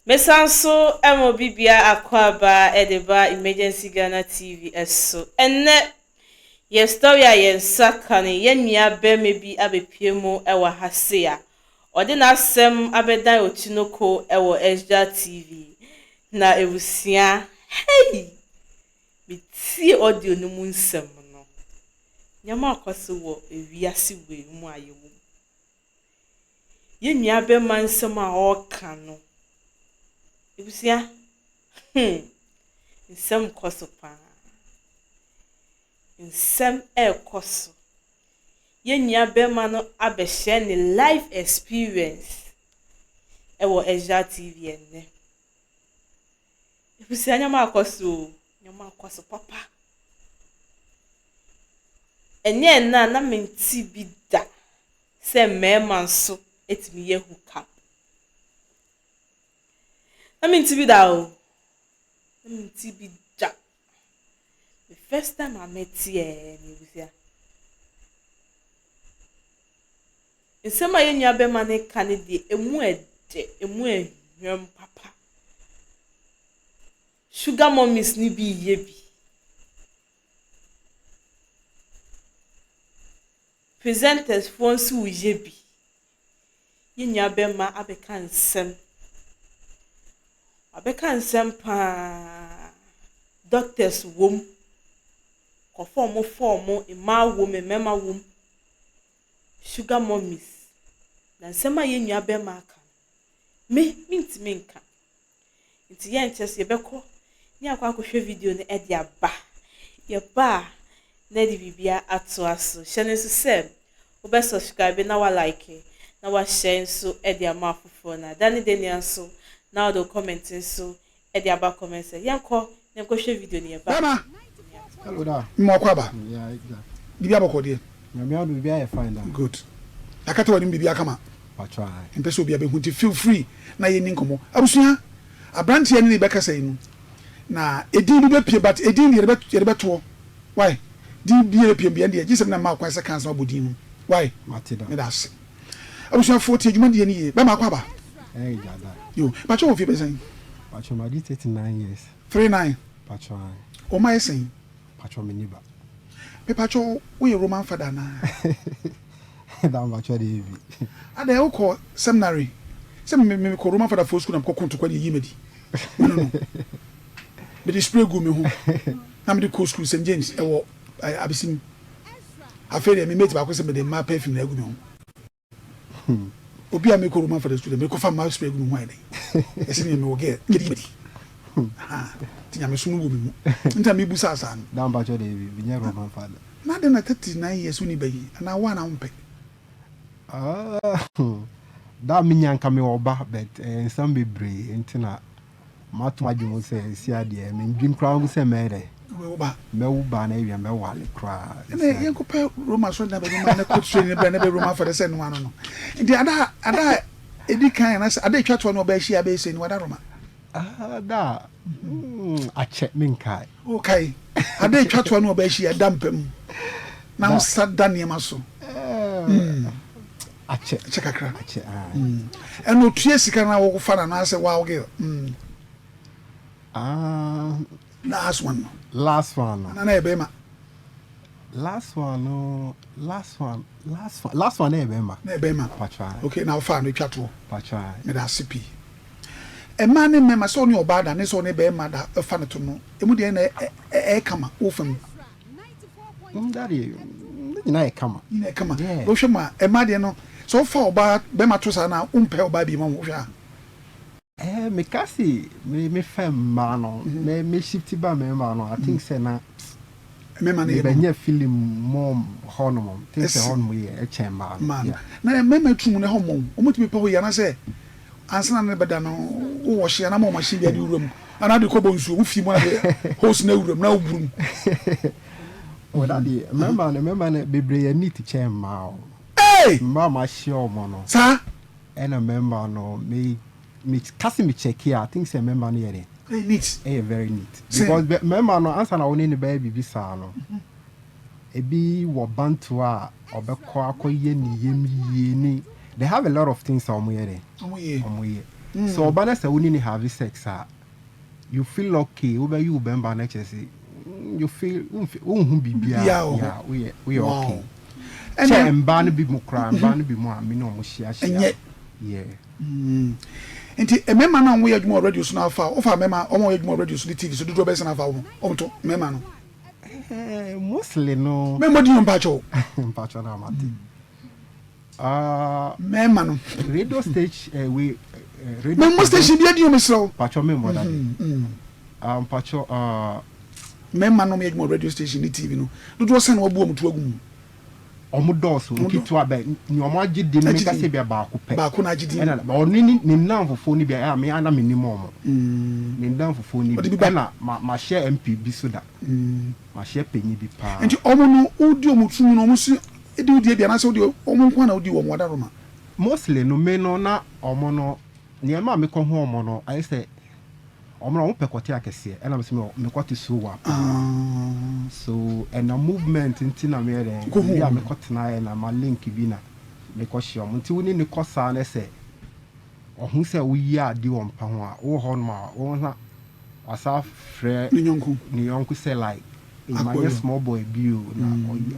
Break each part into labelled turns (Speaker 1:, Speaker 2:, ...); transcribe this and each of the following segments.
Speaker 1: Mesan so ma obi biara akwaaba de ba Emergency Ghana TV so. Ɛnnɛ, yɛ story a yɛn nsa ka no, yɛn nua barima bi abɛpue mu wɔ ha sei a, ɔde n'asɛm abɛdan Otunoko wɔ Esdra TV. Na abusua, hey! Metie audio no mu nsɛm no, nneɛma akɔ so wɔ ewiase wei mu a yɛwɔ mu. Yɛn nua barima nsɛm a ɔreka no, abusua, hmm, nsɛm kɔ so paa. Nsɛm ɛrekɔ so. Yɛn nua barima no abɛhyɛ ne life experience ɛwɔ Ezra TV ɛnnɛ. Abusua, nneɛma akɔ so o, nneɛma akɔ so papa. Ɛnyɛ ɛnnɛ a na mente bi da sɛ mmarima nso tumi yɛ hook up. Na mente bi da o. Na mente bi da. The first time a mete ɛɛ ne abusua. Nsɛm a yɛn nua bɛrima no ka no deɛ, emu ɛdɛ, emu ɛhwam papa. Sugar mummies no bi yɛ bi. Presenters foɔ nso reyɛ bi. Yɛn nua bɛrima abɛka nsɛm. Wabɛka nsɛm paa. Doctors wɔ mu. Nkurɔfoɔ a wɔfa wɔn, mmaa wɔ mu, mmarima wɔ mu. Sugar mummies. Na nsɛm a yɛn nua bɛrima aka no, me, mentumi nka. Nti yɛnkyɛ so yɛbɛkɔ ne akɔ akɔhwɛ video no de aba. Yɛba a, na yɛde biribiara atoa so. Hyɛ no nso sɛ wobɛ subscribe na wa like na wa share nso de ama afoforɔ na da ne da nia nso na wode wo comment nso de aba comment sɛ yɛnkɔ na yɛnkɔhwɛ video no yɛba.
Speaker 2: Bɛma
Speaker 3: Hello da.
Speaker 2: Mma ɔkɔ aba.
Speaker 3: Yeah, yeah.
Speaker 2: Biribi abɔkɔ deɛ.
Speaker 3: Nyame adom biribi ayɛ fine da.
Speaker 2: Good. Akata w'anim biribi akama.
Speaker 3: Patro ae.
Speaker 2: Mpɛ sɛ obi abɛhu nti feel free na yɛnni nkɔmmɔ. Abusua, aberanteɛ ne ne bɛkasa yi no na edin bi bɛpie but edin deɛ yɛde bɛtoɔ. Why? Din bi a ɛbɛpie bia deɛ gye sɛ me na mma wo kwan sɛ ka ansa wabɔ din no. Why?
Speaker 3: Mate da.
Speaker 2: Meda ase. Abusuafoɔ tie dwumadie no yie. Bɛma akɔ aba.
Speaker 3: Ɛɛ gya da.
Speaker 2: Yo, patro wɔ fie bɛyɛ sɛn?
Speaker 3: Patro madi 39 years.
Speaker 2: 39.
Speaker 3: Patro ae.
Speaker 2: Wo mma yɛ sɛn?
Speaker 3: Patro menni ba.
Speaker 2: Me patro woyɛ Roman fada anaa?
Speaker 3: Da mpakyɛ deɛ bi.
Speaker 2: Adɛn wokɔ seminary? Sɛ me me kɔ Roman fada foɔ school na mekɔ ko ntokwa ne yɛyi madi. Me no no. Mede spray guu me ho na mede kɔɔ school St James ɛwɔ Abesim. Afei deɛ me mate baako sɛ mede mmaa perfume na agu me ho. Obi a mekɔ Roman fada school deɛ mekɔfa mmaa spray agu me ho ayɛ dɛn? Ɛsɛ neɛ mewɔ girl yɛde yi madi. Nti nyamesom no wɔ me mu. Nti na mebu saa saa no.
Speaker 3: Da mpakyɛ deɛ bi menyɛ Roman fada.
Speaker 2: Na adɛn na 39 years wonni ba yi anaa wo a na wompɛ?
Speaker 3: Ah, da menya nka mewɔ ba but eh, nsɛm bebree nti na mato adwene mu sɛ ɛsi adeɛ mendwen koraa ho sɛ mɛyɛ dɛ
Speaker 2: Wobɛwo ba.
Speaker 3: Mɛwo ba na awia mɛwale koraa.
Speaker 2: Ɛnna yɛnkɔpɛ Roma asɔredan baabi ma ne kɔ training brɛ ne bɛ Roma afɔre sɛ noa no no. Nti ada ada a ɛdi kan anaasɛ ada ɛtwa toɔ no ɔbaa hyia bɛyɛ sɛ ni wada Roma.
Speaker 3: Ada akyɛ menkae.
Speaker 2: O kae ada ɛtwa toɔ no ɔbaa hyia da mpa mu na wo nsa da nneɛma so.
Speaker 3: Akyɛ.
Speaker 2: Akyɛ kakra.
Speaker 3: Akyɛ.
Speaker 2: Ɛna otua sika na wɔfa no anaasɛ wow girl.
Speaker 3: Ah.
Speaker 2: Last one no.
Speaker 3: Last one no.
Speaker 2: Ana na yɛ bɛrima.
Speaker 3: Last one no. Last one. Last one. Last one na yɛ bɛrima.
Speaker 2: Na yɛ bɛrima.
Speaker 3: Patwa.
Speaker 2: Okay, na ɔfa no etwa toɔ.
Speaker 3: Patwa.
Speaker 2: Meda ase pii. Mmaa ne mmarima sɛ ɔne ɔbaa da ne sɛ ɔne bɛrima da ɛfa no to no emu deɛ na ɛyɛ kama wo fam.
Speaker 3: Daddy, ne nyinaa yɛ kama.
Speaker 2: Nyinaa yɛ kama. Wohwɛ mu a mmaa deɛ no sɛ wofa ɔbaa bɛrima to saa na wompɛ ɔbaa bi ma wo wohwɛ a.
Speaker 3: Eh, meka se me me fɛ mmaa no, me me shift ba mmarima no, I think sɛ na
Speaker 2: mmarima no yɛ
Speaker 3: mebɛnya feeling more hɔnom, think sɛ hɔnom yɛ ɛkyɛn mmaa no.
Speaker 2: Mmaa no. Na mmarima tu mu no ɛhɔ mmɔ wɔn tumi pɛ hɔ yi anaasɛ ansa na ne bɛda no wowɔ hye anaa ma wɔn machine bi ade wura mu anaa de kɔbɔ nsuo wofi mu na de hose na awura mu na woburu mu.
Speaker 3: Oh, daddy, mmarima no bebree yɛ neat kyɛn mmaa o.
Speaker 2: Hey!
Speaker 3: Mmaa ma ahyia wɔn no.
Speaker 2: Saa.
Speaker 3: Ɛna mmarima no me me kasi me check a, I think sɛ mmarima no yɛ dɛ.
Speaker 2: Ɛyɛ neat.
Speaker 3: Ɛyɛ very neat. Because mmarima no ansa na wo ne ne bɛyɛ biribi saa no, ebi wɔ bantu a ɔbɛkɔ akɔyɛ ne yam yie ne they have a lot of things a wɔn yɛ dɛ.
Speaker 2: Wɔn yɛ.
Speaker 3: Wɔn yɛ. Sɛ ɔba na sɛ wo ne no have sex a, you feel okay, wobɛyi wo bɛmba no kyerɛ sɛ you feel wonhu biribiara, yeah, woyɛ woyɛ okay. Kyɛ mbaa no bi mu koraa, mbaa no bi mu a me ne ɔmo hyia hyia, yeah.
Speaker 2: Nti mmarima no a wɔyɛ adwuma wɔ radio so no afa wofa mmarima wɔn a wɔyɛ adwuma wɔ radio so ne TV so dodoɔ bɛyɛ sɛ na afa wɔn wɔn to mmarima no.
Speaker 3: Mostly no.
Speaker 2: Mɛmmɔ din o mpakyɛw.
Speaker 3: Mpakyɛw na mate.
Speaker 2: Mɛɛma no.
Speaker 3: Radio station eh, we eh,
Speaker 2: radio. Mɛmmɔ station bi adi o mesrɛ wo.
Speaker 3: Mpakyɛw mɛmmɔ dade. Mpakyɛw ah.
Speaker 2: Mɛɛma no yɛ adwuma wɔ radio station ne TV no dodoɔ sɛn na wabu wɔn to agu mu.
Speaker 3: Wɔn dɔɔso nketewa bɛ nea wɔn agye din no meka sɛ bia baako pɛ.
Speaker 2: Baako na agye din.
Speaker 3: Ɛna ɔne ne ne nnamfofoɔ no bi a me ana menim wɔn. Ne nnamfofoɔ no bi ɛna ma mahyɛ MP bi so da. Mahyɛ panyin bi paa.
Speaker 2: Nti wɔn no wodi wɔn tumi no wɔn si di wo deɛ bi anaasɛ wodeɛ wɔn nko ara na wodi wɔn adaworoma?
Speaker 3: Mostly no me no na wɔn no nea ɛma mekɔ hu wɔn no ayɛ sɛ wɔn no wɔn pɛ kɔte akɛseɛ ɛna me nso me kɔte so wa paa so ɛna movement nti na meyɛ dɛn baabi a mekɔ tenaeɛ na ma link bi na mekɔ hyia wɔn nti wo ne no kɔ saa no sɛ ɔhu sɛ woyi ade wɔ mpa ho a wowɔ hɔ nom a wɔn na Wasa frɛ
Speaker 2: ne yɔnko
Speaker 3: ne yɔnko sɛ like ei manyɛ small boy bi o na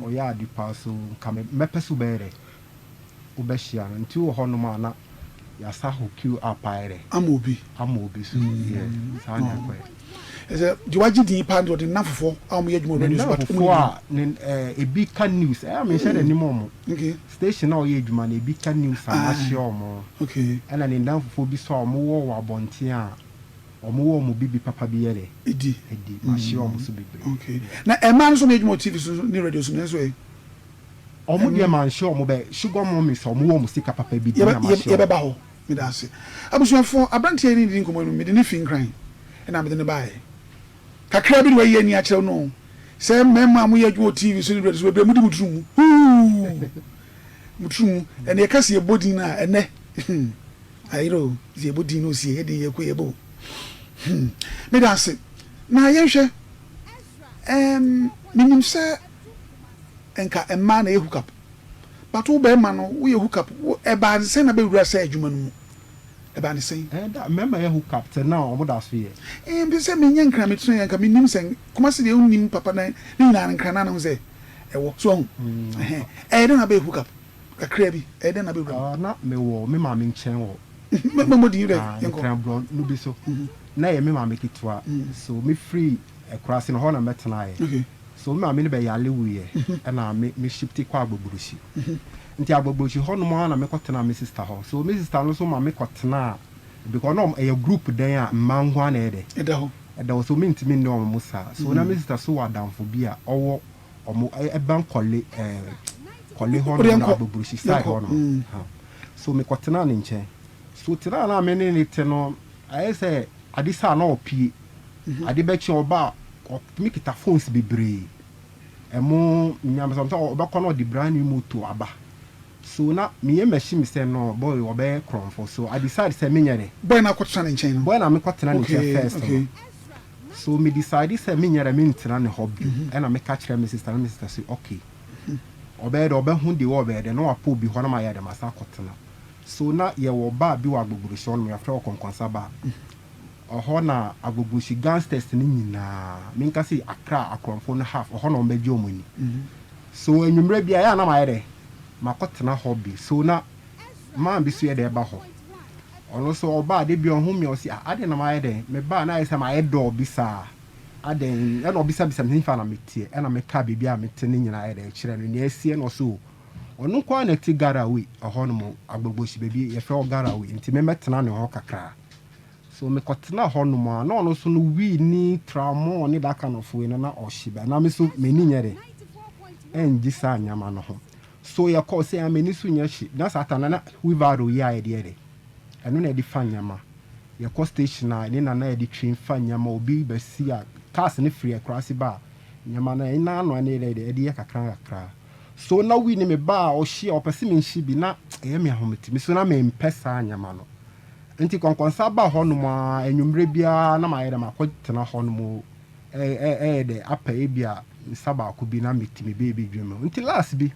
Speaker 3: ɔyɛ ade paa so nka me mɛpɛ sɛ wobɛyɛ dɛ wobɛhyia no nti wowɔ hɔ nom a na yasa hook you up ayɛ dɛ
Speaker 2: ama obi
Speaker 3: ama obi so yeah saa na ɛkɔyɛ.
Speaker 2: Ɛsɛ deɛ wagye din paa deɛ ɔde ne nnamfofoɔ a wɔyɛ adwuma wɔ
Speaker 3: Ne
Speaker 2: radio so but wɔn
Speaker 3: nnamfofoɔ a ne ɛɛ ebi ka news ɛyɛ a menhyɛ da nim wɔn
Speaker 2: okay
Speaker 3: station a ɔyɛ adwuma no ebi ka news a mahyia wɔn
Speaker 2: okay
Speaker 3: ɛna ne nnamfofoɔ bi so a wɔwɔ wɔ abɔnten a Ɔmo wɔ ɔmo bibi papa bi yɛ dɛ.
Speaker 2: Di.
Speaker 3: Di. Mahye ɔmo so bebree.
Speaker 2: Okay. Na ɛmaa no nso ɔmo yɛ adwuma wɔ TV so ne radio so no nso ɛ?
Speaker 3: Ɔmo deɛ manhye ɔmo bɛ sugar mummies a ɔmo wɔ ɔmo sika papa bi di na mahye ɔmo.
Speaker 2: Yɛbɛba hɔ. Meda ase. Abusuafoɔ, aberanteɛ yi ne didi nkɔmmɔ yi no, mede no fi Nkran na mede no baeɛ. Kakra bi na wayi ani akyerɛ wo no sɛ mmarima a moyɛ adwuma wɔ TV so ne radio so bebree modi mo tiri mu. Huu! Mo tiri mu. Ɛnna yɛka sɛ yɛbɔ din no a, ɛnnɛ, hmm. Ayerɛ o, dze yɛbɔ din no osie, yɛ den yɛkɔ yɛbɔ o. Hmm, meda ase. Na yɛnhwɛ, ɛɛm, menim sɛ nka mmaa na ɛyɛ hook up, but wo barima no woyɛ hook up, wo, ɛbaa ne sɛn na bɛwura saa adwuma no mu? Ɛbaa ne sɛn?
Speaker 3: Ɛɛ da, mmarima yɛ hook up till now wɔn da so yɛ.
Speaker 2: Ɛɛ, mpɛ sɛ menyɛ nkran metena yɛ nka menim sɛ Kumasi deɛ wonnim papa na ne nyinaa no nkran na na ho sɛ ɛwɔ, so wahu? Ɛhɛn, ɛyɛ dɛn na abɛyɛ hook up? Kakra bi, ɛyɛ dɛn na bɛwura mu?
Speaker 3: Ah, na mewɔ me maame nkyɛn wɔ.
Speaker 2: Mɛmmɔ din dɛ,
Speaker 3: yɛnkɔ. Nkran borɔn no bi so. Na ɛyɛ me maame ketewa. So mefiri akuraase no, hɔ na mɛtenaeɛ.
Speaker 2: Okay.
Speaker 3: So me maame no bɛyare wuiɛ, ɛna me me shifte kɔɔ Agbogbloshie. Nti Agbogbloshie hɔnom ara na mekɔtenaa me sister hɔ. So me sister no nso ma mekɔtenaa, because na ɛyɛ group dan a mmaa nko ara na ɛyɛ dɛ?
Speaker 2: Ɛda hɔ.
Speaker 3: Ɛda hɔ, so mentumi nne wɔn saa. So na me sister nso wɔ adamfo bi a ɔwɔ ɔmo ɛbɛn kɔle ɛɛ kɔle hɔ nom na abobrosi side hɔ nom ha so me kɔ tenaa ne nkyɛn so tenaa na me ne ne te no ayɛ sɛ ade saa na ɔpie ade bɛkye ɔba ɔtumi kita phones bebree ɛmo nyamsam sɛ ɔbɛkɔ na ɔde brand new moto aba so na meyɛ machine sɛ no boy ɔbɛyɛ korɔmfo so I decide sɛ menyɛ dɛ
Speaker 2: boy na akɔtena ne nkyɛn no
Speaker 3: boy na mekɔtena ne nkyɛn first no So me decide sɛ menyɛ dɛ mentena ne hɔ bio ɛna meka kyerɛ me sister na me sister se ok ɔbɛyɛ dɛ ɔbɛho deɛ ɔbɛyɛ dɛ na wapɔ obi hɔ na mayɛ dɛ masan akɔtena so na yɛwɔ bar bi wɔ Agbogbloshie hɔ nom yɛfrɛ hɔ Kɔnkɔnsa bar ɔhɔ na Agbogbloshie gangsters no nyinaa menka sei Accra akorɔmfo no half ɔhɔ na wɔbɛgye wɔn ani so anwummerɛ bi a ɛyɛ a na mayɛ dɛ makɔtena hɔ bi so na Man bi so yɛ dɛ ba hɔ. Ɔno nso ɔba a, da bi ɔhu me a, ɔse ah adɛn na mayɛ dɛn? Meba a na ayɛ sɛ mayɛ dull bi saa. Adɛn? Ɛna ɔbisabisa me hefa na meteɛ. Ɛna mekaa baabi a mete no nyinaa yɛ dɛn kyerɛɛ no. Nea asi ɛna ɔse oh ɔno nko ara na ɛte Garaway ɛhɔnom, Agbogbloshie baabi yɛfrɛ hɔ Garaway nti memmɛtena ne hɔ kakra. So mekɔtenaa hɔnom a, na ɔno nso no weed ne tramol ne that kind of wei no na ɔhye bi. Na me nso m'ani nyɛ dɛn ɛngye saa nneɛma no ho. So yɛkɔɔ sɛ a m'ani so nyɛ hye. Na saa time no na wheelbarrow yi a yɛde yɛ dɛ, ɛno na yɛde fa nneɛma. Yɛkɔ station a ɛne na na yɛde twe fa nneɛma. Obi bɛsi a, cars no firi akuraase ba a, nneɛma no ɛna ano ɛne yɛde yɛ dɛ, ɛde yɛ kakra nkakra. So na wii ne me ba a ɔhye a ɔpɛ sɛ menhye bi na ɛyɛ me ahomete. Me so na mempɛ saa nneɛma no. Nti kɔnkɔnsa ba hɔnom ara, anwummerɛ biara na mayɛ dɛ makɔtena hɔnom ɛyɛ dɛ apɛ ebia nsa baako bi na mete me baabi dwen me ho. Nti last bi,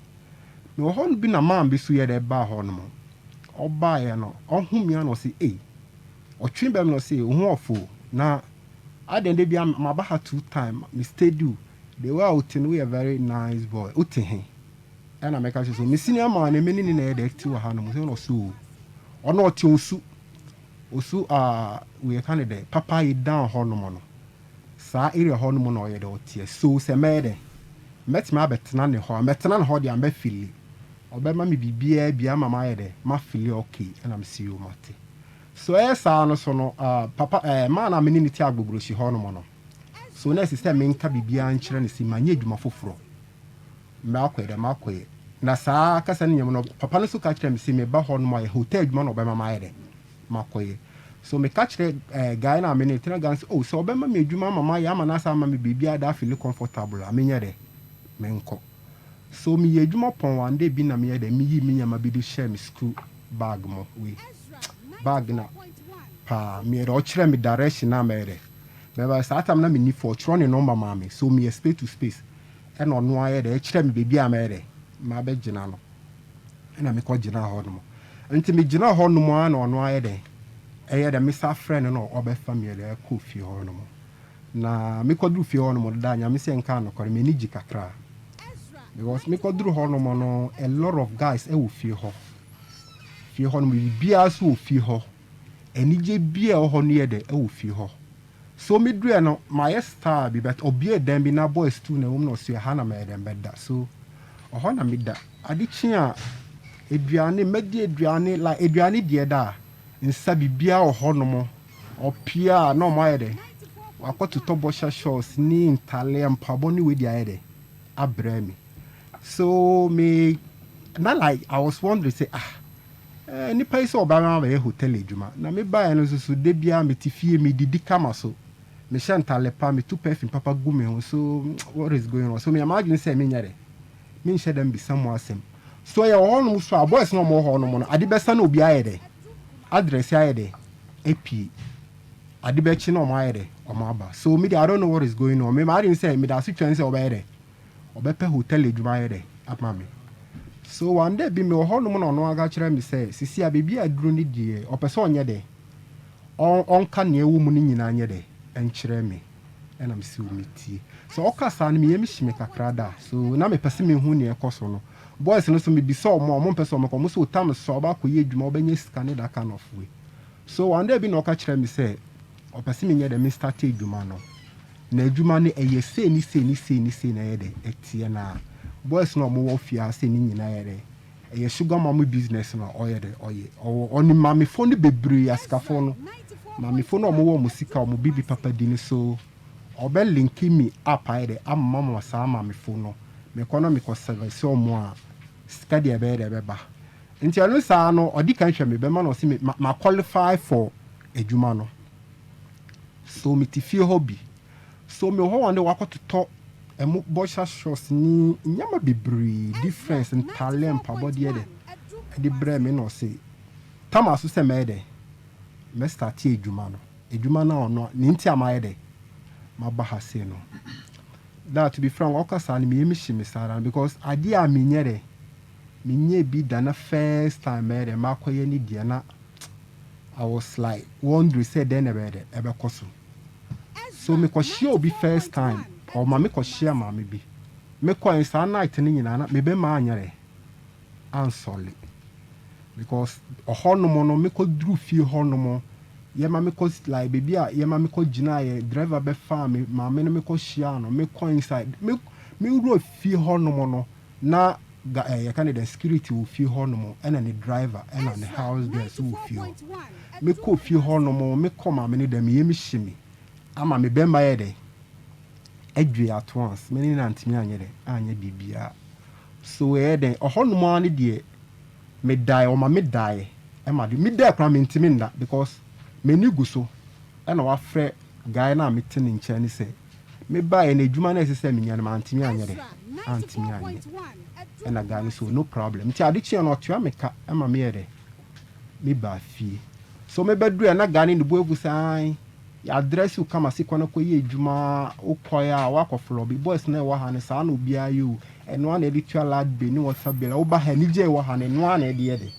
Speaker 3: mewɔ hɔ no bi na man bi so yɛ dɛ baa hɔnom. Ɔbaeɛ no, ɔhu me a na ɔse ei, Ɔtwe bɛn me na ɔse, wo ho ɔfo o, na adɛn da biara maba ha two time, me steady wo, the way a wote no woyɛ very nice boy, wote he? Ɛna meka kyerɛ sɛ me senior man no me ne ne na ɛyɛ dɛ ɛte wɔ ha nom, sɛ na ɔse oo, ɔno ɔte Osu, Osu ah wei yɛka no dɛ, papa yi down hɔ nom no, saa area hɔ nom na ɔyɛ dɛ ɔteɛ, so sɛ mɛyɛ dɛ, mɛtumi abɛtena ne hɔ a, mɛtena ne hɔ deɛ a mɛfili, ɔbɛma me biribiara bi ama mayɛ dɛ, mafili okay, ɛna mese yoo mate. So ɛyɛ saa no so no, ah, papa, eh, man a me ne no te Agbogbrosi hɔ nom no, so na ɛsɛ sɛ menka biribiara nkyerɛ no se manyɛ adwuma foforɔ, makɔyɛ dɛ, makɔyɛ. Na saa kasa no nyɛ mu no, papa no nso ka kyerɛɛ me se meba hɔ nom a, hotel adwuma na ɔbɛma mayɛ dɛ, makɔyɛ. So meka kyerɛ eh, guy no a me ne no te no, guy no se, oh, sɛ ɔbɛma me adwuma ama mayɛ ama no asan ama me baabi a da afeeli comfortable a, menyɛ dɛ, menkɔ. So meyɛ adwuma pɔn one day bi na meyɛ dɛ, meyii me nneɛma bi de hyɛɛ me school bag mu, wei. Bag na paa meyɛ dɛ ɔkyerɛ me direction a mɛyɛ dɛ mɛba saa time na menni phone ɔkyerɛ ne number maa me so meyɛ space to space ɛna ɔno ayɛ dɛ ɛkyerɛ me baabi a mɛyɛ dɛ mabɛgyina no ɛna mekɔ gyina hɔ nom nti megyina hɔ nom a na ɔno ayɛ dɛ ɛyɛ dɛ mesa frɛ no na ɔbɛfa me yɛ dɛ ɛkɔ fie hɔ nom na mekɔduru fie hɔ nom da Nyame sɛ nka nokware m'ani gye kakra because mekɔduru hɔ nom no a lot of guys ɛwɔ fie hɔ. Fie hɔ no, biribiara nso wɔ fie hɔ. Anigye biara a ɛwɔ hɔ no yɛ dɛ wɔ fie hɔ. So meduruiɛ no, mayɛ style bi but ɔbuee dan bi na boys tu na ɛwɔ mu na ɔse ɛha na mɛyɛ dɛn mɛda. So ɔhɔ na meda. Ade kye a, aduane, mɛdi aduane like aduane deɛ da a, nsa biribiara wɔ hɔnom. Ɔpue a na wɔayɛ dɛn, wakɔtotɔ boxer shorts ne ntadeɛ, mpaboa ne wei de ayɛ dɛn abrɛ me. So me na like I was wondering sɛ ah eh, nipa yi sɛ ɔba ma bɛyɛ hotel adwuma na me baeɛ no nso so da biara mete fie medidi kama so mehyɛ ntale pa metu perfume papa gu me ho so what is going on so meyɛ m'adwene sɛ menyɛ dɛ menhyɛ da mbisa mu asɛm so ɛyɛ wɔ hɔnom so a boys na ɔmo wɔ hɔnom no ade bɛsa na obi ayɛ dɛ address ayɛ dɛ apue ade bɛkye na ɔmo ayɛ dɛ ɔmo aba so me de I don't know what is going on me m'adwene sɛ meda ase twɛn sɛ ɔbɛyɛ dɛ ɔbɛpɛ hotel adwuma ayɛ dɛ ama me. So one day bi mewɔ hɔnom na ɔno ara kyerɛ me sɛ sisi a baabi a aduru no deɛ ɔpɛ sɛ ɔnyɛ dɛ ɔnka nea ɛwɔ mu no nyinaa nyɛ dɛ nkyerɛ me. Ɛna mese o metie. Sɛ ɔka saa no me yam hye me kakra da. So na mepɛ sɛ mehu nea ɛkɔ so no. Boys no nso mebisa wɔn a wɔmpɛ sɛ wɔkɔ. Wɔn sɛ otam so a wobɛakɔyɛ adwuma wobɛnya sika ne that kind of way. So one day bi na ɔka kyerɛ me sɛ ɔpɛ sɛ menyɛ dɛ me start adwuma no. Na adwuma no ɛyɛ sei ne sei ne sei ne sei na ɛyɛ dɛ ɛteɛ na boys no a ɔmo wɔ fie ha sei ne nyinaa yɛ dɛ ɛyɛ sugar mummy business na ɔyɛ dɛ ɔyɛ ɔwɔ ɔne maamefoɔ no bebree asikafoɔ no maamefoɔ no a ɔmo wɔ ɔmo sika ɔmo bibi papa di no so ɔbɛ linki me up ayɛ dɛ ama ma saa maamefoɔ no mekɔ na mekɔ service ɔmo a sika deɛ ɛbɛyɛ dɛ ɛbɛba nti ɛno saa no ɔdi kan hwɛ me bɛma na ɔse me ma qualify for adwuma no. So mete fie hɔ bi. So mewɔ hɔ one day wakɔtotɔ ɛmo boxer shorts ne nneɛma bebree difference ntaaleɛ mpaboa deɛ dɛ ɛde brɛ me na ɔse tama so sɛ mɛyɛ dɛ mɛ start adwuma no adwuma no a ɔno ne nti a mayɛ dɛ maba ha sei no that to be frank ɔka saa no meyɛ me hye me saa because adeɛ a menyɛ dɛ menyɛ bi da na first time mɛyɛ dɛ makɔyɛ ne deɛ na I was like wondering sɛ dɛn na ɛbɛyɛ dɛ ɛbɛkɔ so. So mekɔhyia obi first time, ɔma mekɔhyia maame bi. Mekɔe saa night no nyinaa na me bɛma anyɛ dɛ ansɔle because ɔhɔnom no mekɔduru fie hɔnom yɛma mekɔ like baabi a yɛma mekɔ gyinaeɛ driver bɛfaa me maame no mekɔhyia no mekɔ inside me mewura fie hɔnom no na ga eh, yɛka ne dɛ security wɔ fie hɔnom ɛna ne driver ɛna ne house girl so wɔ fie hɔ. Mekɔ fie hɔnom mekɔ maame no dɛm yɛm hye me ama me bɛrima yɛ dɛ adwe at once me ne no antumi anyɛ dɛ anyɛ biribiara so ɛyɛ dɛn ɔhɔnom ara ne deɛ medae ɔma medae ɛma de medae koraa mentumi nda because m'ani gu so ɛna wafrɛ guy no a mete ne nkyɛn ne sɛ mebaeɛ no adwuma no a ɛsɛ sɛ menya no mantumi anyɛ dɛ antumi anyɛ ɛna guy no so no problem nti ade kyeɛ no ɔtoa me ka ɛma meyɛ dɛ mebaa fie so mebɛduru na guy no ne bo afu saa yɛadress wo kama se kɔ no kɔyɛ adwuma wokɔɛ a woakɔ flɔbi boys na ɛwɔ ha no saa na obiara yɛ o ɛno a na yɛde tua light bill ne water bill woba ha anigye ɛwɔ ha no ɛno a na yɛde yɛ de.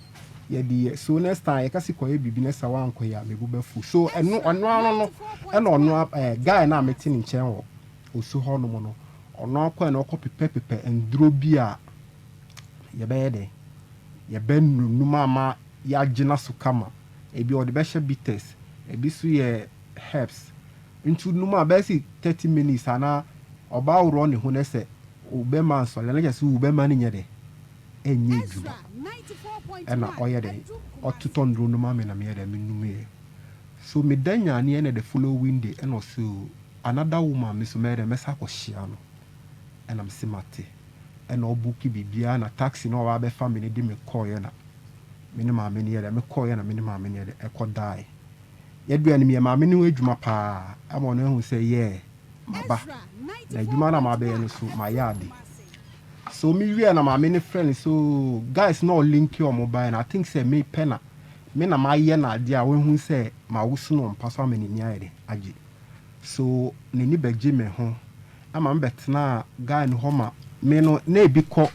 Speaker 3: Yɛde yɛ so next time yɛka se kɔyɛ biribi na sɛ woankɔyɛ a me bo bɛfu. So ɛno ɔno ano no ɛna ɔno ɛɛ guy no a mete ne nkyɛn wɔ osu hɔ nom no ɔno akɔɛ na ɔkɔ pepɛ pepɛ nduro bi a yɛbɛyɛ dɛn yɛbɛ nunum ama yɛagyina so kama. Ebi ɔde bɛhyɛ bitters ebi so yɛ herbs nti wonom a bɛyɛ se 30 minutes anaa ɔbaa worɔ ne ho na sɛ wo bɛma nsɔre a na kyerɛ sɛ wo bɛma no nyɛ dɛn ɛnyɛ adwuma. Ɛna ɔyɛ dɛn ɔtotɔ nnuro no ma me na meyɛ dɛn menumiɛ. So meda nyaneɛ na the following day ɛna ɔse oo another woman me so mɛyɛ dɛn mɛsa akɔhyia no. Ɛna mese mate. Ɛna ɔbooki biribiara na taxi no a ɔba abɛfa me no de me kɔeɛ na me ne maame no yɛ dɛn mekɔeɛ na me ne maame no yɛ dɛn ɛkɔdaeɛ. Yɛduɛ no meyɛ maame no ho adwuma paa ama ɔno ahu sɛ yeah maba na adwuma no a mabɛyɛ no so mayɛ ade. So me wiɛ na maame no frɛ no so guys na ɔlinki ɔmo baɛ no I think sɛ me pɛ na me na mayɛ no adeɛ a wahu sɛ mawoso no mpa so ama n'ani ayɛ dɛn agye so n'ani bɛgye me ho ɛma me bɛtenaa guy no hɔ ma me no na ebi kɔ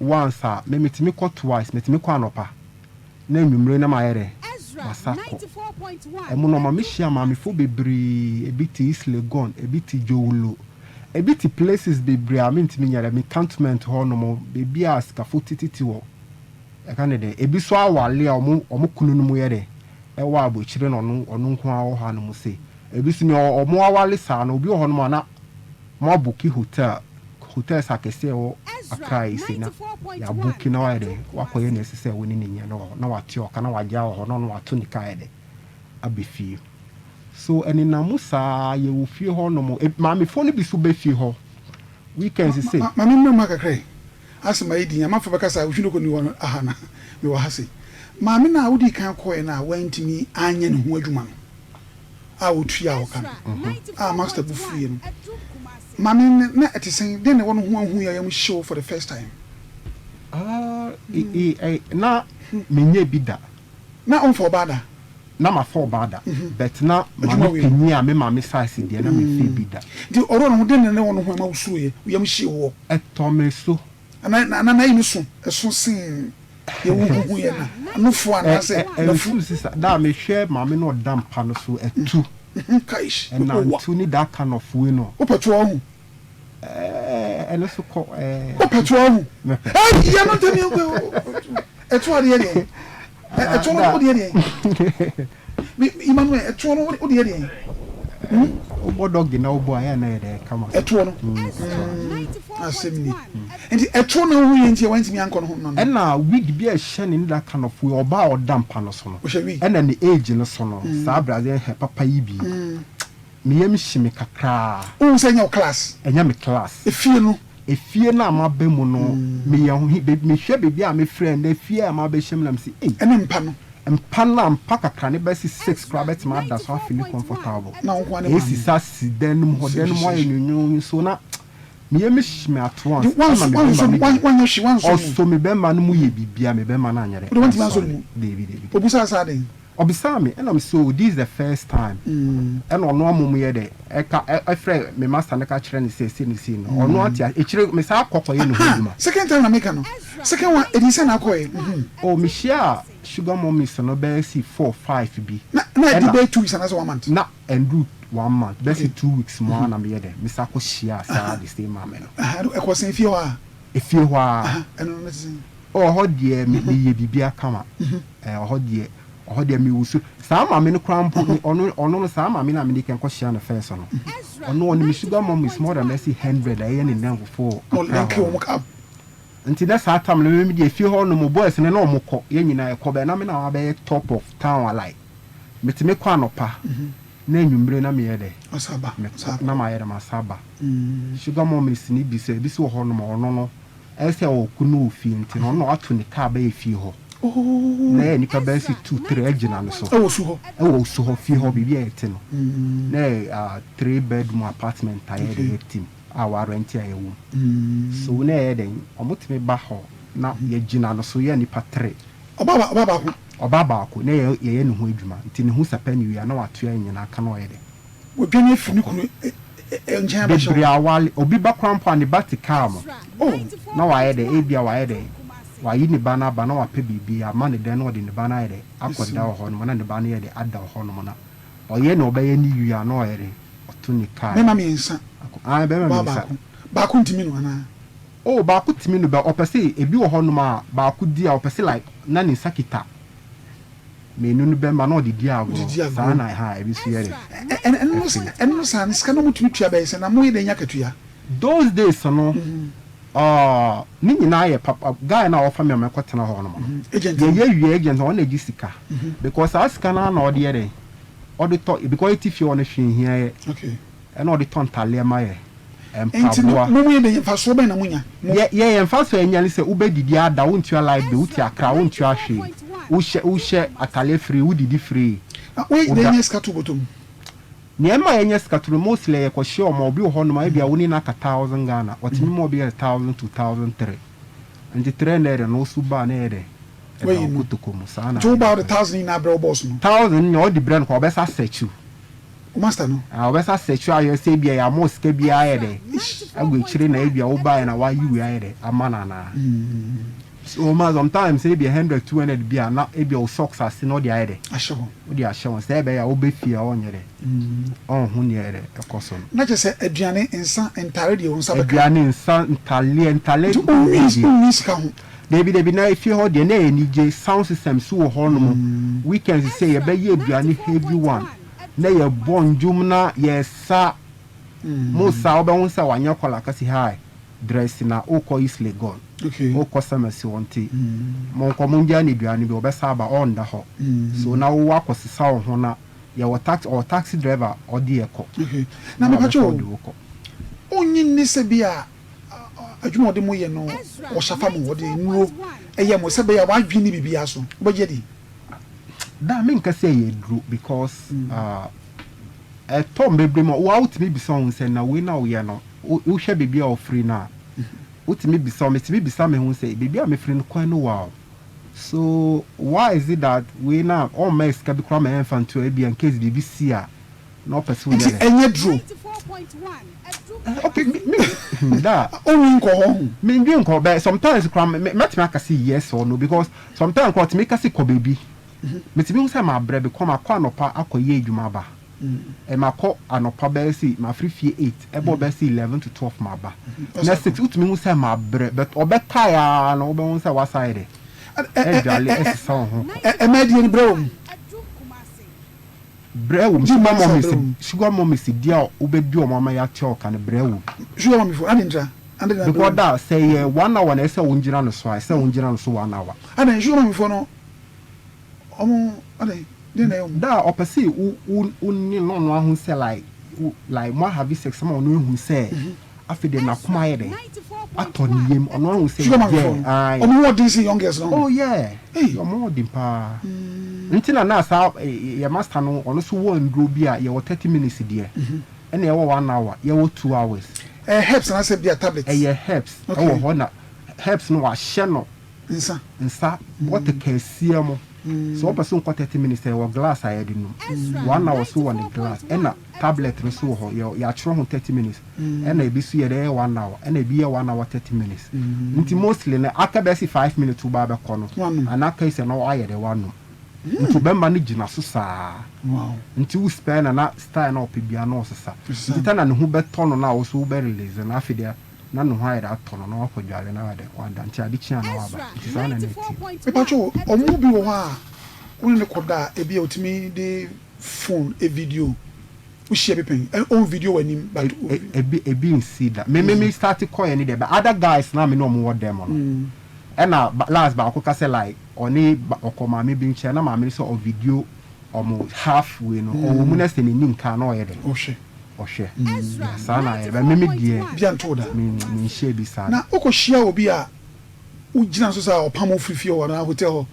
Speaker 3: once a me metumi kɔ twice metumi kɔ anɔpa na anwummere na mayɛ dɛn masa kɔ ɛmo no ɔma me hyia maamefo bebree ebi te East Legon ebi te Jowolo Ebi te places bebree a mentumi nyɛ dɛ, me cantonment hɔ nom, baabi a sikafo tititi wɔ, yɛka no dɛn, ebi so aware a ɔmo ɔmo kunu nom yɛ dɛn, ɛwɔ abokyire na ɔno ɔno nko ara wɔ ha nom sei. Ebi so nea ɔmo aware saa no, obi wɔ hɔ nom a na ɔmo abooki hotel, hotels akɛseɛ ɛwɔ Accra yi sei na yɛabooki na wayɛ dɛn, wakɔyɛ nea ɛsɛ sɛ wo ne no nyɛ no wɔ hɔ, na watua ɔka na wagyaa wɔ hɔ na ɔno wato ne car ayɛ dɛn, aba fie. So ɛnenam mu saa ara, yɛwɔ fie hɔ nom, maamefoɔ no bi so ba fie hɔ weekends sei.
Speaker 2: Ma ma memmrɛ mu ha kakra yi, asɛ mayɛ dinn, amanfoɔ bɛka sɛ Oshindoko nni hɔ no, aha na mewɔ ha sei. Maame no a wodii kan kɔeɛ no a wantumi anyɛ ne ho adwuma no a ɔtuaa wo ka no, a master bo fuiɛ no, maame no na ɛte sɛn? Dɛn na ɛwɔ ne ho a wohuiɛ a yam hye wo for the first time?
Speaker 3: Ah, e, e, na menyɛɛ bi da.
Speaker 2: Na womfa ɔbaa da?
Speaker 3: Na mafa ɔbaa da but na maame panyin a me maame size deɛ na menfaa bi da.
Speaker 2: Nti ɔdɔ no ho dɛn na na ɛwɔ no ho a ɛma wo suroeɛ, wo yam hyee woɔ?
Speaker 3: Ɛtɔ me so.
Speaker 2: Anaa na n'ayi no so ɛso sen deɛ wo huhuiɛ no, nufoɔ anaasɛ nafu?
Speaker 3: Ɛntu sisa, da a mehwɛ maame no ɔda mpa no so ɛtu.
Speaker 2: Kaish, mepɛ wo wa.
Speaker 3: Ɛnantu ne that kind of wei no.
Speaker 2: Wopɛ toa wohu?
Speaker 3: Ɛɛ ɛno so kɔ ɛɛ.
Speaker 2: Wopɛ toa wohu?
Speaker 3: Mepɛ.
Speaker 2: Ɛyi ɛno ntɛm yɛn kɔ ɛtoa deɛ deɛ ɛtoɔ no wo deɛ deɛ mi Emmanuel ɛtoɔ no wo deɛ deɛ.
Speaker 3: Wobɔ dɔgi na wobɔ a ɛyɛ na yɛ dɛ kama.
Speaker 2: Ɛtoɔ no asɛm ni nti ɛtoɔ na wohu yɛ nti wantumi ankɔ no ho no.
Speaker 3: Ɛna wig bi a ɛhyɛ ne ne that kind of way ɔbaa a ɔda mpa no so no ɛna ne age no so no saa Brazilian hair papa yi bi. Me yam hye me kakraa.
Speaker 2: Wohu sɛ ɛnyɛ wo class?
Speaker 3: Ɛnyɛ me class.
Speaker 2: Efie no?
Speaker 3: Efie no a maba mu no, meyɛ ho he, mehwɛ baabi a mefiri ɛnnɛ, efie a mabɛhyɛ mu na mese ei.
Speaker 2: Ɛne mpa no?
Speaker 3: Mpa no a, mpa kakra no bɛsi 6 koraa bɛtumi ada so afeeli comfortable.
Speaker 2: Na wo nko ara ne maame?
Speaker 3: Esi sa si dan no mu hɔ, dan no mu ayɛ nwonwonwo so na me yam hye me at once.
Speaker 2: Nti woansɔ,
Speaker 3: Ɛna me bɛma
Speaker 2: woansɔ
Speaker 3: no
Speaker 2: mu,
Speaker 3: gyina.
Speaker 2: woanyɛ hwee, woansɔ mu?
Speaker 3: Ɔsɔ me bɛma no mu yɛ biribiara, me bɛma no anyɛ dɛ,
Speaker 2: Wode woantumi ansɔ ne
Speaker 3: ansɔre.
Speaker 2: mu?
Speaker 3: Dabi, dabi, dabi.
Speaker 2: Obisaa saa dɛn?
Speaker 3: Ɔbisaa me ɛna me se oh this is the first time ɛna ɔno amom yɛ dɛ ɛka ɛfrɛ me master no ka kyerɛ no sɛ sei ne sei no ɔno ate ase ekyire me saa kɔ kɔyɛ ne ho
Speaker 2: Aha
Speaker 3: adwuma.
Speaker 2: second time na meka no second one ɛdii sɛn na akɔɛ mhm.
Speaker 3: Oh me hyiaa sugar mummies no bɛyɛ si four five bi
Speaker 2: Na na ɛdi
Speaker 3: ɛna
Speaker 2: bɛyɛ 2 weeks anaasɛ one month?
Speaker 3: na ɛnduru one month bɛyɛ si
Speaker 2: Okay
Speaker 3: 2 weeks mu ara na me yɛ dɛ me sa kɔ hyiaa saa the same maame no.
Speaker 2: Aha ɛkɔ sɛn efie hɔ a?
Speaker 3: Efie hɔ ara.
Speaker 2: Aha ɛno no te sɛn?
Speaker 3: Oh ɔhɔ deɛ me meyɛ biribiara kama eh ɔhɔ deɛ ɔhɔ deɛ me wusu saa maame no koraa mpo me ɔno ɔno no saa maame no a mede kan kɔ hyia no first no ɔno ɔne me sugar mum is more than bɛsi hundred a ɛyɛ ne nnamfofoɔ
Speaker 2: Na
Speaker 3: Accra
Speaker 2: ɔlɛnke
Speaker 3: hɔ no
Speaker 2: wɔn ka
Speaker 3: nti na saa tam no me deɛ fie hɔ nom boys no na ɔmo kɔ yɛn nyinaa yɛkɔ bɛɛ na me na wabɛyɛ top of town a like metumi kɔ anɔpa na anwummere na meyɛ dɛ
Speaker 2: Ɔsa ba
Speaker 3: mekɔ
Speaker 2: ɔsa
Speaker 3: na
Speaker 2: kɔ.
Speaker 3: mayɛ dɛ masa aba sugar mummies no bi sɛ ebi so wɔ hɔ nom a ɔno no Ɛyɛ sɛ ɔɔko no wɔ fie nti no ɔno na wato ne car bɛyɛ fie hɔ na ɛyɛ nipa bɛyɛ sɛ two three agyina no so.
Speaker 2: Ɛwɔ osu hɔ.
Speaker 3: Ɛwɔ osu hɔ fie hɔ baabi a yɛte no na ɛyɛ 3 bedroom apartment a yɛde yɛ team a wa rent a yɛwɔ mu so na ɛyɛ dɛn ɔmo tumi ba hɔ na yɛgyina no so yɛ nipa three.
Speaker 2: Ɔbaa ɔbaa baako.
Speaker 3: Ɔbaa baako na yɛ yɛyɛ ne ho adwuma nti ne ho sapɛ ne wie a na watoa yɛn nyinaa ka na ɔyɛ dɛn.
Speaker 2: Wadwane afiri ne kunu nkyɛn abɛhyɛ
Speaker 3: Bebree
Speaker 2: hɔ.
Speaker 3: awale obi ba koraa mpo a ne ba te car mu
Speaker 2: Oh.
Speaker 3: na wayɛ dɛn ebia wayɛ dɛn. Wayi ne ba no aba na wapɛ biribi ama ne dɛn na ɔde ne ba no ayɛ dɛ akɔda wɔ hɔnom na ne ba no yɛ dɛ ada wɔ hɔnom na ɔyɛ nea ɔbɛyɛ no wie a na ɔyɛ dɛ ɔto ne kaa
Speaker 2: Mmarima mmiɛnsa,
Speaker 3: akɔ. Ae, barima
Speaker 2: ɔbaa
Speaker 3: mmiɛnsa.
Speaker 2: baako. Baako ntumi no anaa?
Speaker 3: Oh, baako tumi no but ɔpɛ se ebi wɔ hɔnom a baako di a ɔpɛ se like na ne nsa kita mmienu no bɛma na ɔde di
Speaker 2: Ɔde
Speaker 3: agorɔ.
Speaker 2: di
Speaker 3: Saa
Speaker 2: agorɔ.
Speaker 3: na ɛha ebi nso yɛ dɛ
Speaker 2: Ɛ ɛ ɛno no
Speaker 3: ɛfiri.
Speaker 2: ɛno no saa no sika no motumi tua bɛyɛ sɛn na moyɛ dɛn nya akatua?
Speaker 3: Those days no, Aww ne nyinaa yɛ papa guy no a ɔfa me a mɛkɔ tena hɔ nom no
Speaker 2: Agent no.
Speaker 3: yɛyɛ wie agent no ɔno na ɛgye sika because saa sika no ara na ɔde yɛ dɛn ɔde tɔ because yɛte fie hɔ no hwee nhia yɛ
Speaker 2: Okay.
Speaker 3: ɛna ɔde tɔ ntaleɛ ma yɛ
Speaker 2: Nti no
Speaker 3: mpaboa.
Speaker 2: mo mo yɛ dɛn mfasoɔ bɛn na mo nya mo.
Speaker 3: Yɛ yɛ yɛn mfasoɔ a yɛnya ne sɛ wobɛ didi ada wontua light bill wote Accra wontua hwee wohyɛ wohyɛ ataleɛ free wodidi free
Speaker 2: Na woyɛ dɛn
Speaker 3: woda.
Speaker 2: nya sika to bɔtɔ mu.
Speaker 3: Nea ɛma yɛnya sika toro mostly yɛ kɔhyia wɔn a obi wɔ hɔ nom a ebia wo ne no aka thousand Ghana ɔtumi ma obi yɛ thousand two thousand three nti three no yɛ dɛn no woso ba a na ɛyɛ dɛn ɛda
Speaker 2: Wayi
Speaker 3: wo
Speaker 2: no.
Speaker 3: kotoko mu saa na
Speaker 2: Nti wo ba a wode
Speaker 3: ɛyɛ.
Speaker 2: thousand nyinaa brɛ wo boss no.
Speaker 3: Thousand no nea ɔde brɛ no koraa ɔbɛsa search wo.
Speaker 2: Wo master no.
Speaker 3: Ah ɔbɛsa search wo ahwɛ sɛ ebia yɛama wo sika biara ayɛ dɛn agu akyire na ebia wobaeɛ na wayi wei ayɛ dɛn ama no anaa. So ma sometimes ebia hundred 200 bi a na ebia wo socks ase na ɔde ayɛ dɛ.
Speaker 2: Ahyɛ hɔ.
Speaker 3: Wode ahyɛ ho sɛ ɛbɛyɛ a wobɛ fie a ɔnyɛ dɛ ɔnho nea ɛyɛ dɛ ɛkɔ so no.
Speaker 2: Na kyerɛ sɛ aduane, nsa, ntare deɛ wo nsa bɛka.
Speaker 3: Aduane, nsa, ntaleɛ, ntaleɛ
Speaker 2: Nti wonni
Speaker 3: deɛ.
Speaker 2: wonni sika ho.
Speaker 3: Dabi dabi na efie hɔ deɛ na ɛyɛ anigye, sound system nso wɔ hɔ nom, weekends sei yɛbɛyɛ aduane heavy one na yɛbɔ ndwom na yɛsa. Mo saa wobɛhu sɛ wanyɛ kɔla kasi hi dress na wokɔ East Legon wokɔ Semasi hɔ nti monkɔ mongyaa no aduane bi ɔbɛsa aba ɔnda hɔ so na wo akɔ sesa wo ho na yɛwɔ taxi ɔwɔ taxi driver ɔde yɛ kɔ
Speaker 2: Okay na
Speaker 3: na
Speaker 2: mepakyɛ
Speaker 3: wabɛfa
Speaker 2: o
Speaker 3: ɔde wo kɔ.
Speaker 2: wonnye nni sɛ bi a adwuma a ɔde mo yɛ no ɔhyɛ fa mo ɔde nnuro yɛ mo sɛ ɛbɛyɛ a w'adwene ne biribiara so wobɛgye adi?
Speaker 3: Daa menka sɛ ɛyɛ aduro because ah Ɛtɔ mber bi mu a, woara wotumi bisa woho sɛ, na wei na woyɛ no, wohwɛ beebi a ofri no a, wotumi bisa wo, metumi bisa meho sɛ, beebi a mefri no kwan no wa o, so why is it that wei no a ɔmma yɛ sika bi koraa ma yɛmfa nto hɔ, ebia in case biribi si a na ɔpɛ sɛ woyɛ
Speaker 2: Nti
Speaker 3: dɛn?
Speaker 2: ɛnyɛ duro?
Speaker 3: Eh, okay, me, me, hmm, daa.
Speaker 2: Wonnwen nkɔ hɔ ho?
Speaker 3: Mendwen nkɔ hɔ, but sometimes koraa me, mɛtumi aka sɛ yes or no because sometimes koraa ɔtumi ka sɛ kɔ baabi, Metumi hu sɛ mabrɛ bkɔ makɔ anɔpa akɔ yɛ adwuma aba ɛ makɔ anɔpa bɛyɛ sei mafiri fie eight ɛbɔ bɛyɛ sɛ 11 to 12 maba na six wotumi hu sɛ mabrɛ but ɔbɛkae aa no wobɛhu sɛ wasa ayɛ dɛ ɛdwale ɛsesa wo ho kɔ.
Speaker 2: Ɛma adie no brɛ wɔ mu.
Speaker 3: Brɛ wɔ mu
Speaker 2: Gye
Speaker 3: sugar
Speaker 2: mma sɛ
Speaker 3: mummies
Speaker 2: brɛ wɔ mu.
Speaker 3: sugar mummies di a wobɛdi wɔn ama yɛatua wo ka no brɛ wɔ mu.
Speaker 2: Sugar mummy fo adɛn ntira adɛn na brɛ wɔ
Speaker 3: Because
Speaker 2: mu.
Speaker 3: da sɛ ɛyɛ one hour na ɛsɛ sɛ wongyina no so a ɛsɛ sɛ wongyina no so one hour.
Speaker 2: Adɛn sugar mummy foɔ no Ɔmo adɛn deɛn na ɛyɛ ɔmo.
Speaker 3: Da a ɔpɛ sɛ wo wo wo ne no ɔno ahu sɛ like wo like mo ahave sex ama ɔno ahu sɛ afei deɛ n'akoma ayɛ dɛn atɔ ne yam ɔno ahu sɛ
Speaker 2: Sugar mummy
Speaker 3: yeah
Speaker 2: foɔ no
Speaker 3: ae
Speaker 2: ɔmo ho ɔden sen young girls no ho.
Speaker 3: oh yeah
Speaker 2: Ei.
Speaker 3: ɔmo ho ɔden paa nti na na saa yɛ master no ɔno nso wɔ nduro bi a yɛwɔ 30 minutes deɛ ɛna yɛwɔ one hour yɛwɔ 2 hours.
Speaker 2: Ɛyɛ herbs anaasɛ bia tablets?
Speaker 3: Ɛyɛ herbs
Speaker 2: Okay.
Speaker 3: ɛwɔ hɔ na herbs no wahyɛ no.
Speaker 2: Nsa.
Speaker 3: Nsa bottle kɛseɛ mu. Sɛ wopɛ sɛ wokɔ 30 minutes a, yɛwɔ glass a yɛde nom. One hour nso wɔ ne glass. Ɛna tablet no nso wɔ hɔ, yɛ yɛatwerɛ ho 30 minutes. Ɛna ebi nso yɛde yɛ one hour. Ɛna ebi yɛ one hour 30 minutes. Nti mostly no, aka bɛyɛ sɛ 5 minutes woba abɛkɔ no,
Speaker 2: Woanom.
Speaker 3: anaa aka yi sɛ na woayɛ dɛ woanom. Nti wobɛma no gyina so saa. Nti wo spare no a na style no a ɔpɛ biara na ɔsesa. Nti ta na ne ho bɛtɔ no no a wo nso wobɛ release no, afei deɛ na ne ho ayɛ dɛ atɔ no na wakɔ dware na wayɛ dɛ wada nti ade kye a na waba nti saa na na ɛteɛ.
Speaker 2: Mepakyɛ wo, wɔn mu bi wɔ hɔ a wo ne no kɔ da a ebia otumi de phone video wo hyia bi pɛn, ɔn video w'anim but o.
Speaker 3: Ebi ebi nsi da. Me me me start kɔɛ ne deɛ but other guys na me ne wɔn wɔ dɛm no ɛna last baako ka sɛ like ɔne ɔkɔ maame bi nkyɛn na maame no sɛ ɔvideo wɔn half way no ɔwɔ mu na sɛ n'ani nka a na ɔyɛ dɛ.
Speaker 2: Ɔhwɛ.
Speaker 3: Ɔhwɛ. Yeah, saa na ayɛ. But me me deɛ.
Speaker 2: Bi anto wo da.
Speaker 3: Me menhyɛɛ bi saa da.
Speaker 2: Na wokɔ hyia obi a wo gyina so saa ɔpam wo firi fie hɔ anaa hotel hɔ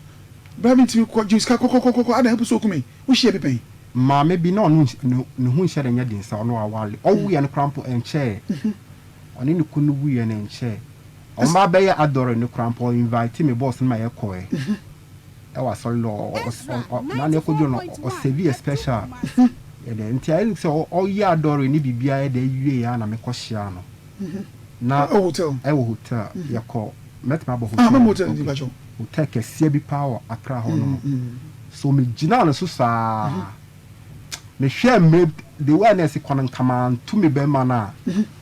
Speaker 2: bra me ntumi kɔ gye sika kɔkɔkɔkɔ adan wopɛ sɛ oku me wo hyia bi pɛn?
Speaker 3: Maame bi na ɔno ne ho nhyɛ da nyɛ den saa ɔno awale ɔwuiɛ no koraa mpo ɛnkyɛɛ ɔne ne kunu wuiɛ no ɛnkyɛɛ ɔmo ba bɛyɛ adɔre no koraa mpo ɔ invite me boss no ma yɛkɔɛ. Ɛwɔ asɔre no ɔ na ne kɔdwo no ɔsɛvi yɛ special yɛ dɛ nti ayɛ sɛ ɔyɛ adɔre ne biribiara yɛ dɛ wie ya na mekɔ hyia no na
Speaker 2: ɛwɔ hotel
Speaker 3: ɛwɔ hotel yɛkɔ. Mɛtumi abɔ
Speaker 2: Ah,
Speaker 3: hotel
Speaker 2: mɛma
Speaker 3: bi.
Speaker 2: hotel no din
Speaker 3: Okay.
Speaker 2: pakyɛw.
Speaker 3: Hotel kɛseɛ bi paa wɔ Accra hɔ nom. So me gyinaa no so saa. Me hwɛɛ mmerɛ the way a na ɛsi kɔ no nka manto me bɛrima no a,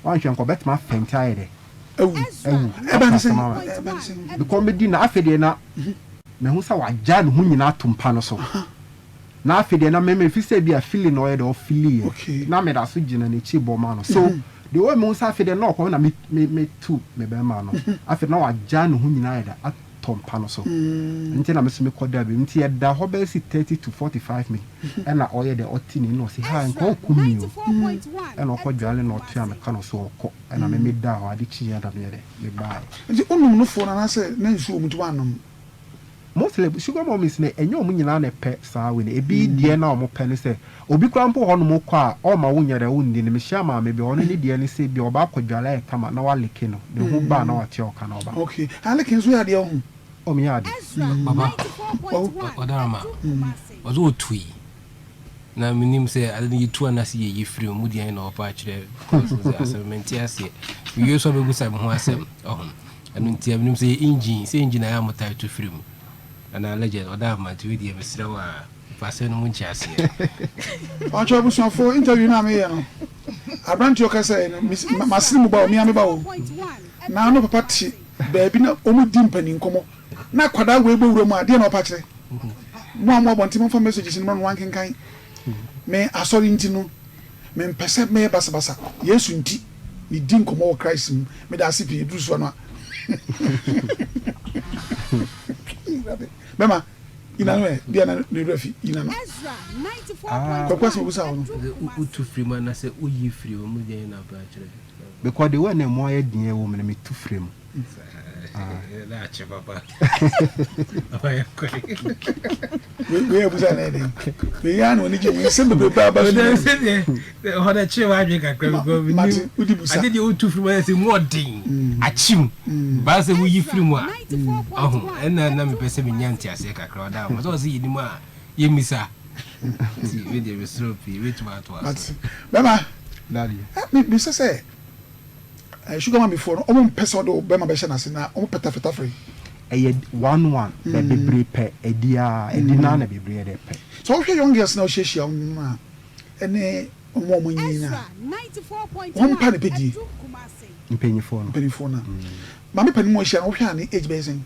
Speaker 3: wanhwɛ nka ɔbɛtumi afɛnte ayɛ dɛ.
Speaker 2: Awu.
Speaker 3: Awu.
Speaker 2: Ɛba
Speaker 3: Aka
Speaker 2: ne
Speaker 3: asɛm
Speaker 2: sɛn?
Speaker 3: ama me.
Speaker 2: Ɛba ne sɛn?
Speaker 3: Because medi na afei deɛ na mahu sɛ wagyae ne ho nyinaa ato mpa no so. Na afei deɛ na me me feel sɛ ebia feeling na ɔyɛ dɛ ɔfeeli yɛ.
Speaker 2: Okay.
Speaker 3: Na meda so gyina n'akyi bɔ ma no. So the way mehu sɛ afei deɛ na ɔkɔ na me me me tu me bɛrima no. Afei na wagyae ne ho nyinaa ayɛ dɛ atɔ mpa no so. Nti na me nso mekɔ da bio. Nti yɛda hɔ bɛyɛ sɛ 30 to 45 minutes ɛna ɔyɛ dɛ ɔte n'ani na ɔse ha nka ɔkum me o. Ɛna ɔkɔ dwale na ɔtoa me ka no so ɔkɔ. Ɛna me meda hɔ ade kyeeɛ na meyɛ dɛ mebaeɛ.
Speaker 2: Nti wonom nufoɔ no anaasɛ na nsuo wɔ mu nti woannom?
Speaker 3: Mostly sugar mummies no ɛnyɛ ɔmo nyinaa na ɛpɛ saa wei no. Ebi deɛ na ɔmo pɛ ne sɛ obi koraa mpo wɔ hɔnom wokɔ a ɔmma wo nyɛ dɛ wonni no. Mehyia maame bi ɔno ne deɛ ne sɛ ebia ɔba akɔdwale ayɛ kama na waleke no ne ho ba a na watua wo ka na ɔba.
Speaker 2: Okay, aleke nso yɛ adeɛ woho?
Speaker 3: Oh meyɛ ade.
Speaker 4: Papa,
Speaker 2: Wahu?
Speaker 4: Ɔdaroma, ɔdze otui na menim sɛ ade no yɛtu anaasɛ yɛyi firi mu deɛ na ɔpa akyerɛ because sɛ asɛm mente aseɛ mewie so a bɛbusa me ho asɛm ɔho ɛno nti menim sɛ yɛ engine sɛ engine ayɛ a motae tu firi mu anaa legend ɔda ama nti wedeɛ mesrɛ wo a fa asɛm no mu nkyɛ aseɛ.
Speaker 2: Pakyɛw abusuafoɔ, interview no a meyɛ no, aberanteɛ ɔkasa yi no, masene mu ba o, mea me ba o. Na no papa te baabi na wɔn di mpanin nkɔmɔ, na akwadaa wei bɔ wura mu a, deɛ na ɔpa kyerɛ? Mo a mo abɔnten momfa messages no mmra no wankenkan. Me asɔre nti no, mempɛ sɛ mɛyɛ basabasa. Yesu nti, medi nkɔmɔ wɔ Christ mu. Meda ase pii, ɛduru so ano a. Bɛma, yina no ɛ, bia na ne werɛ fi, yina no. Kwaku asɛm obusa wo no.
Speaker 4: Wotu firi mu anaasɛ woyi firi mu deɛ na ɔpa akyerɛ?
Speaker 3: Because the way na ɛmu ayɛ den wɔ mu no metu firi mu.
Speaker 4: Na akye papa. Papa yɛ kɔe.
Speaker 2: Wei abusa na ɛdɛn? Wei yɛ na w'ani gye ho nsɛm bebree baa ba so.
Speaker 4: Hɔ na kyerɛ w'adwene kakra because
Speaker 2: Mate, wodi busa.
Speaker 4: Ade deɛ wotu firi mu ayɛ sɛ mu ɔden akyim baa sɛ woyi firi mu a ɔho ɛna na mepɛ sɛ menya nteaseɛ kakra ɔda ma sɛ ɔsɛ yɛnim a yɛmmisa nti medeɛ mesrɛ pii mɛtumi atoa so.
Speaker 2: Bɛma
Speaker 3: Daddy.
Speaker 2: Bisa sɛ sugar mummy foɔ no ɔmo mpɛ sɛ ɔde wo bɛma bɛhyɛ n'ase na ɔmo pɛ tafetafere.
Speaker 3: Ɛyɛ one one bɛ bebree pɛ ɛdi a ɛdi naa na bebree yɛ dɛ pɛ.
Speaker 2: Sɛ wohwɛ young girls na ɔhyiahyia wɔn no a ɛne wɔn a wɔn anyin a wɔn mpa ne pɛ die.
Speaker 3: Mpanyinfoɔ no.
Speaker 2: Mpanyinfoɔ no a maame panin mu ahyia no wohwɛ a ne age bɛyɛ sɛn?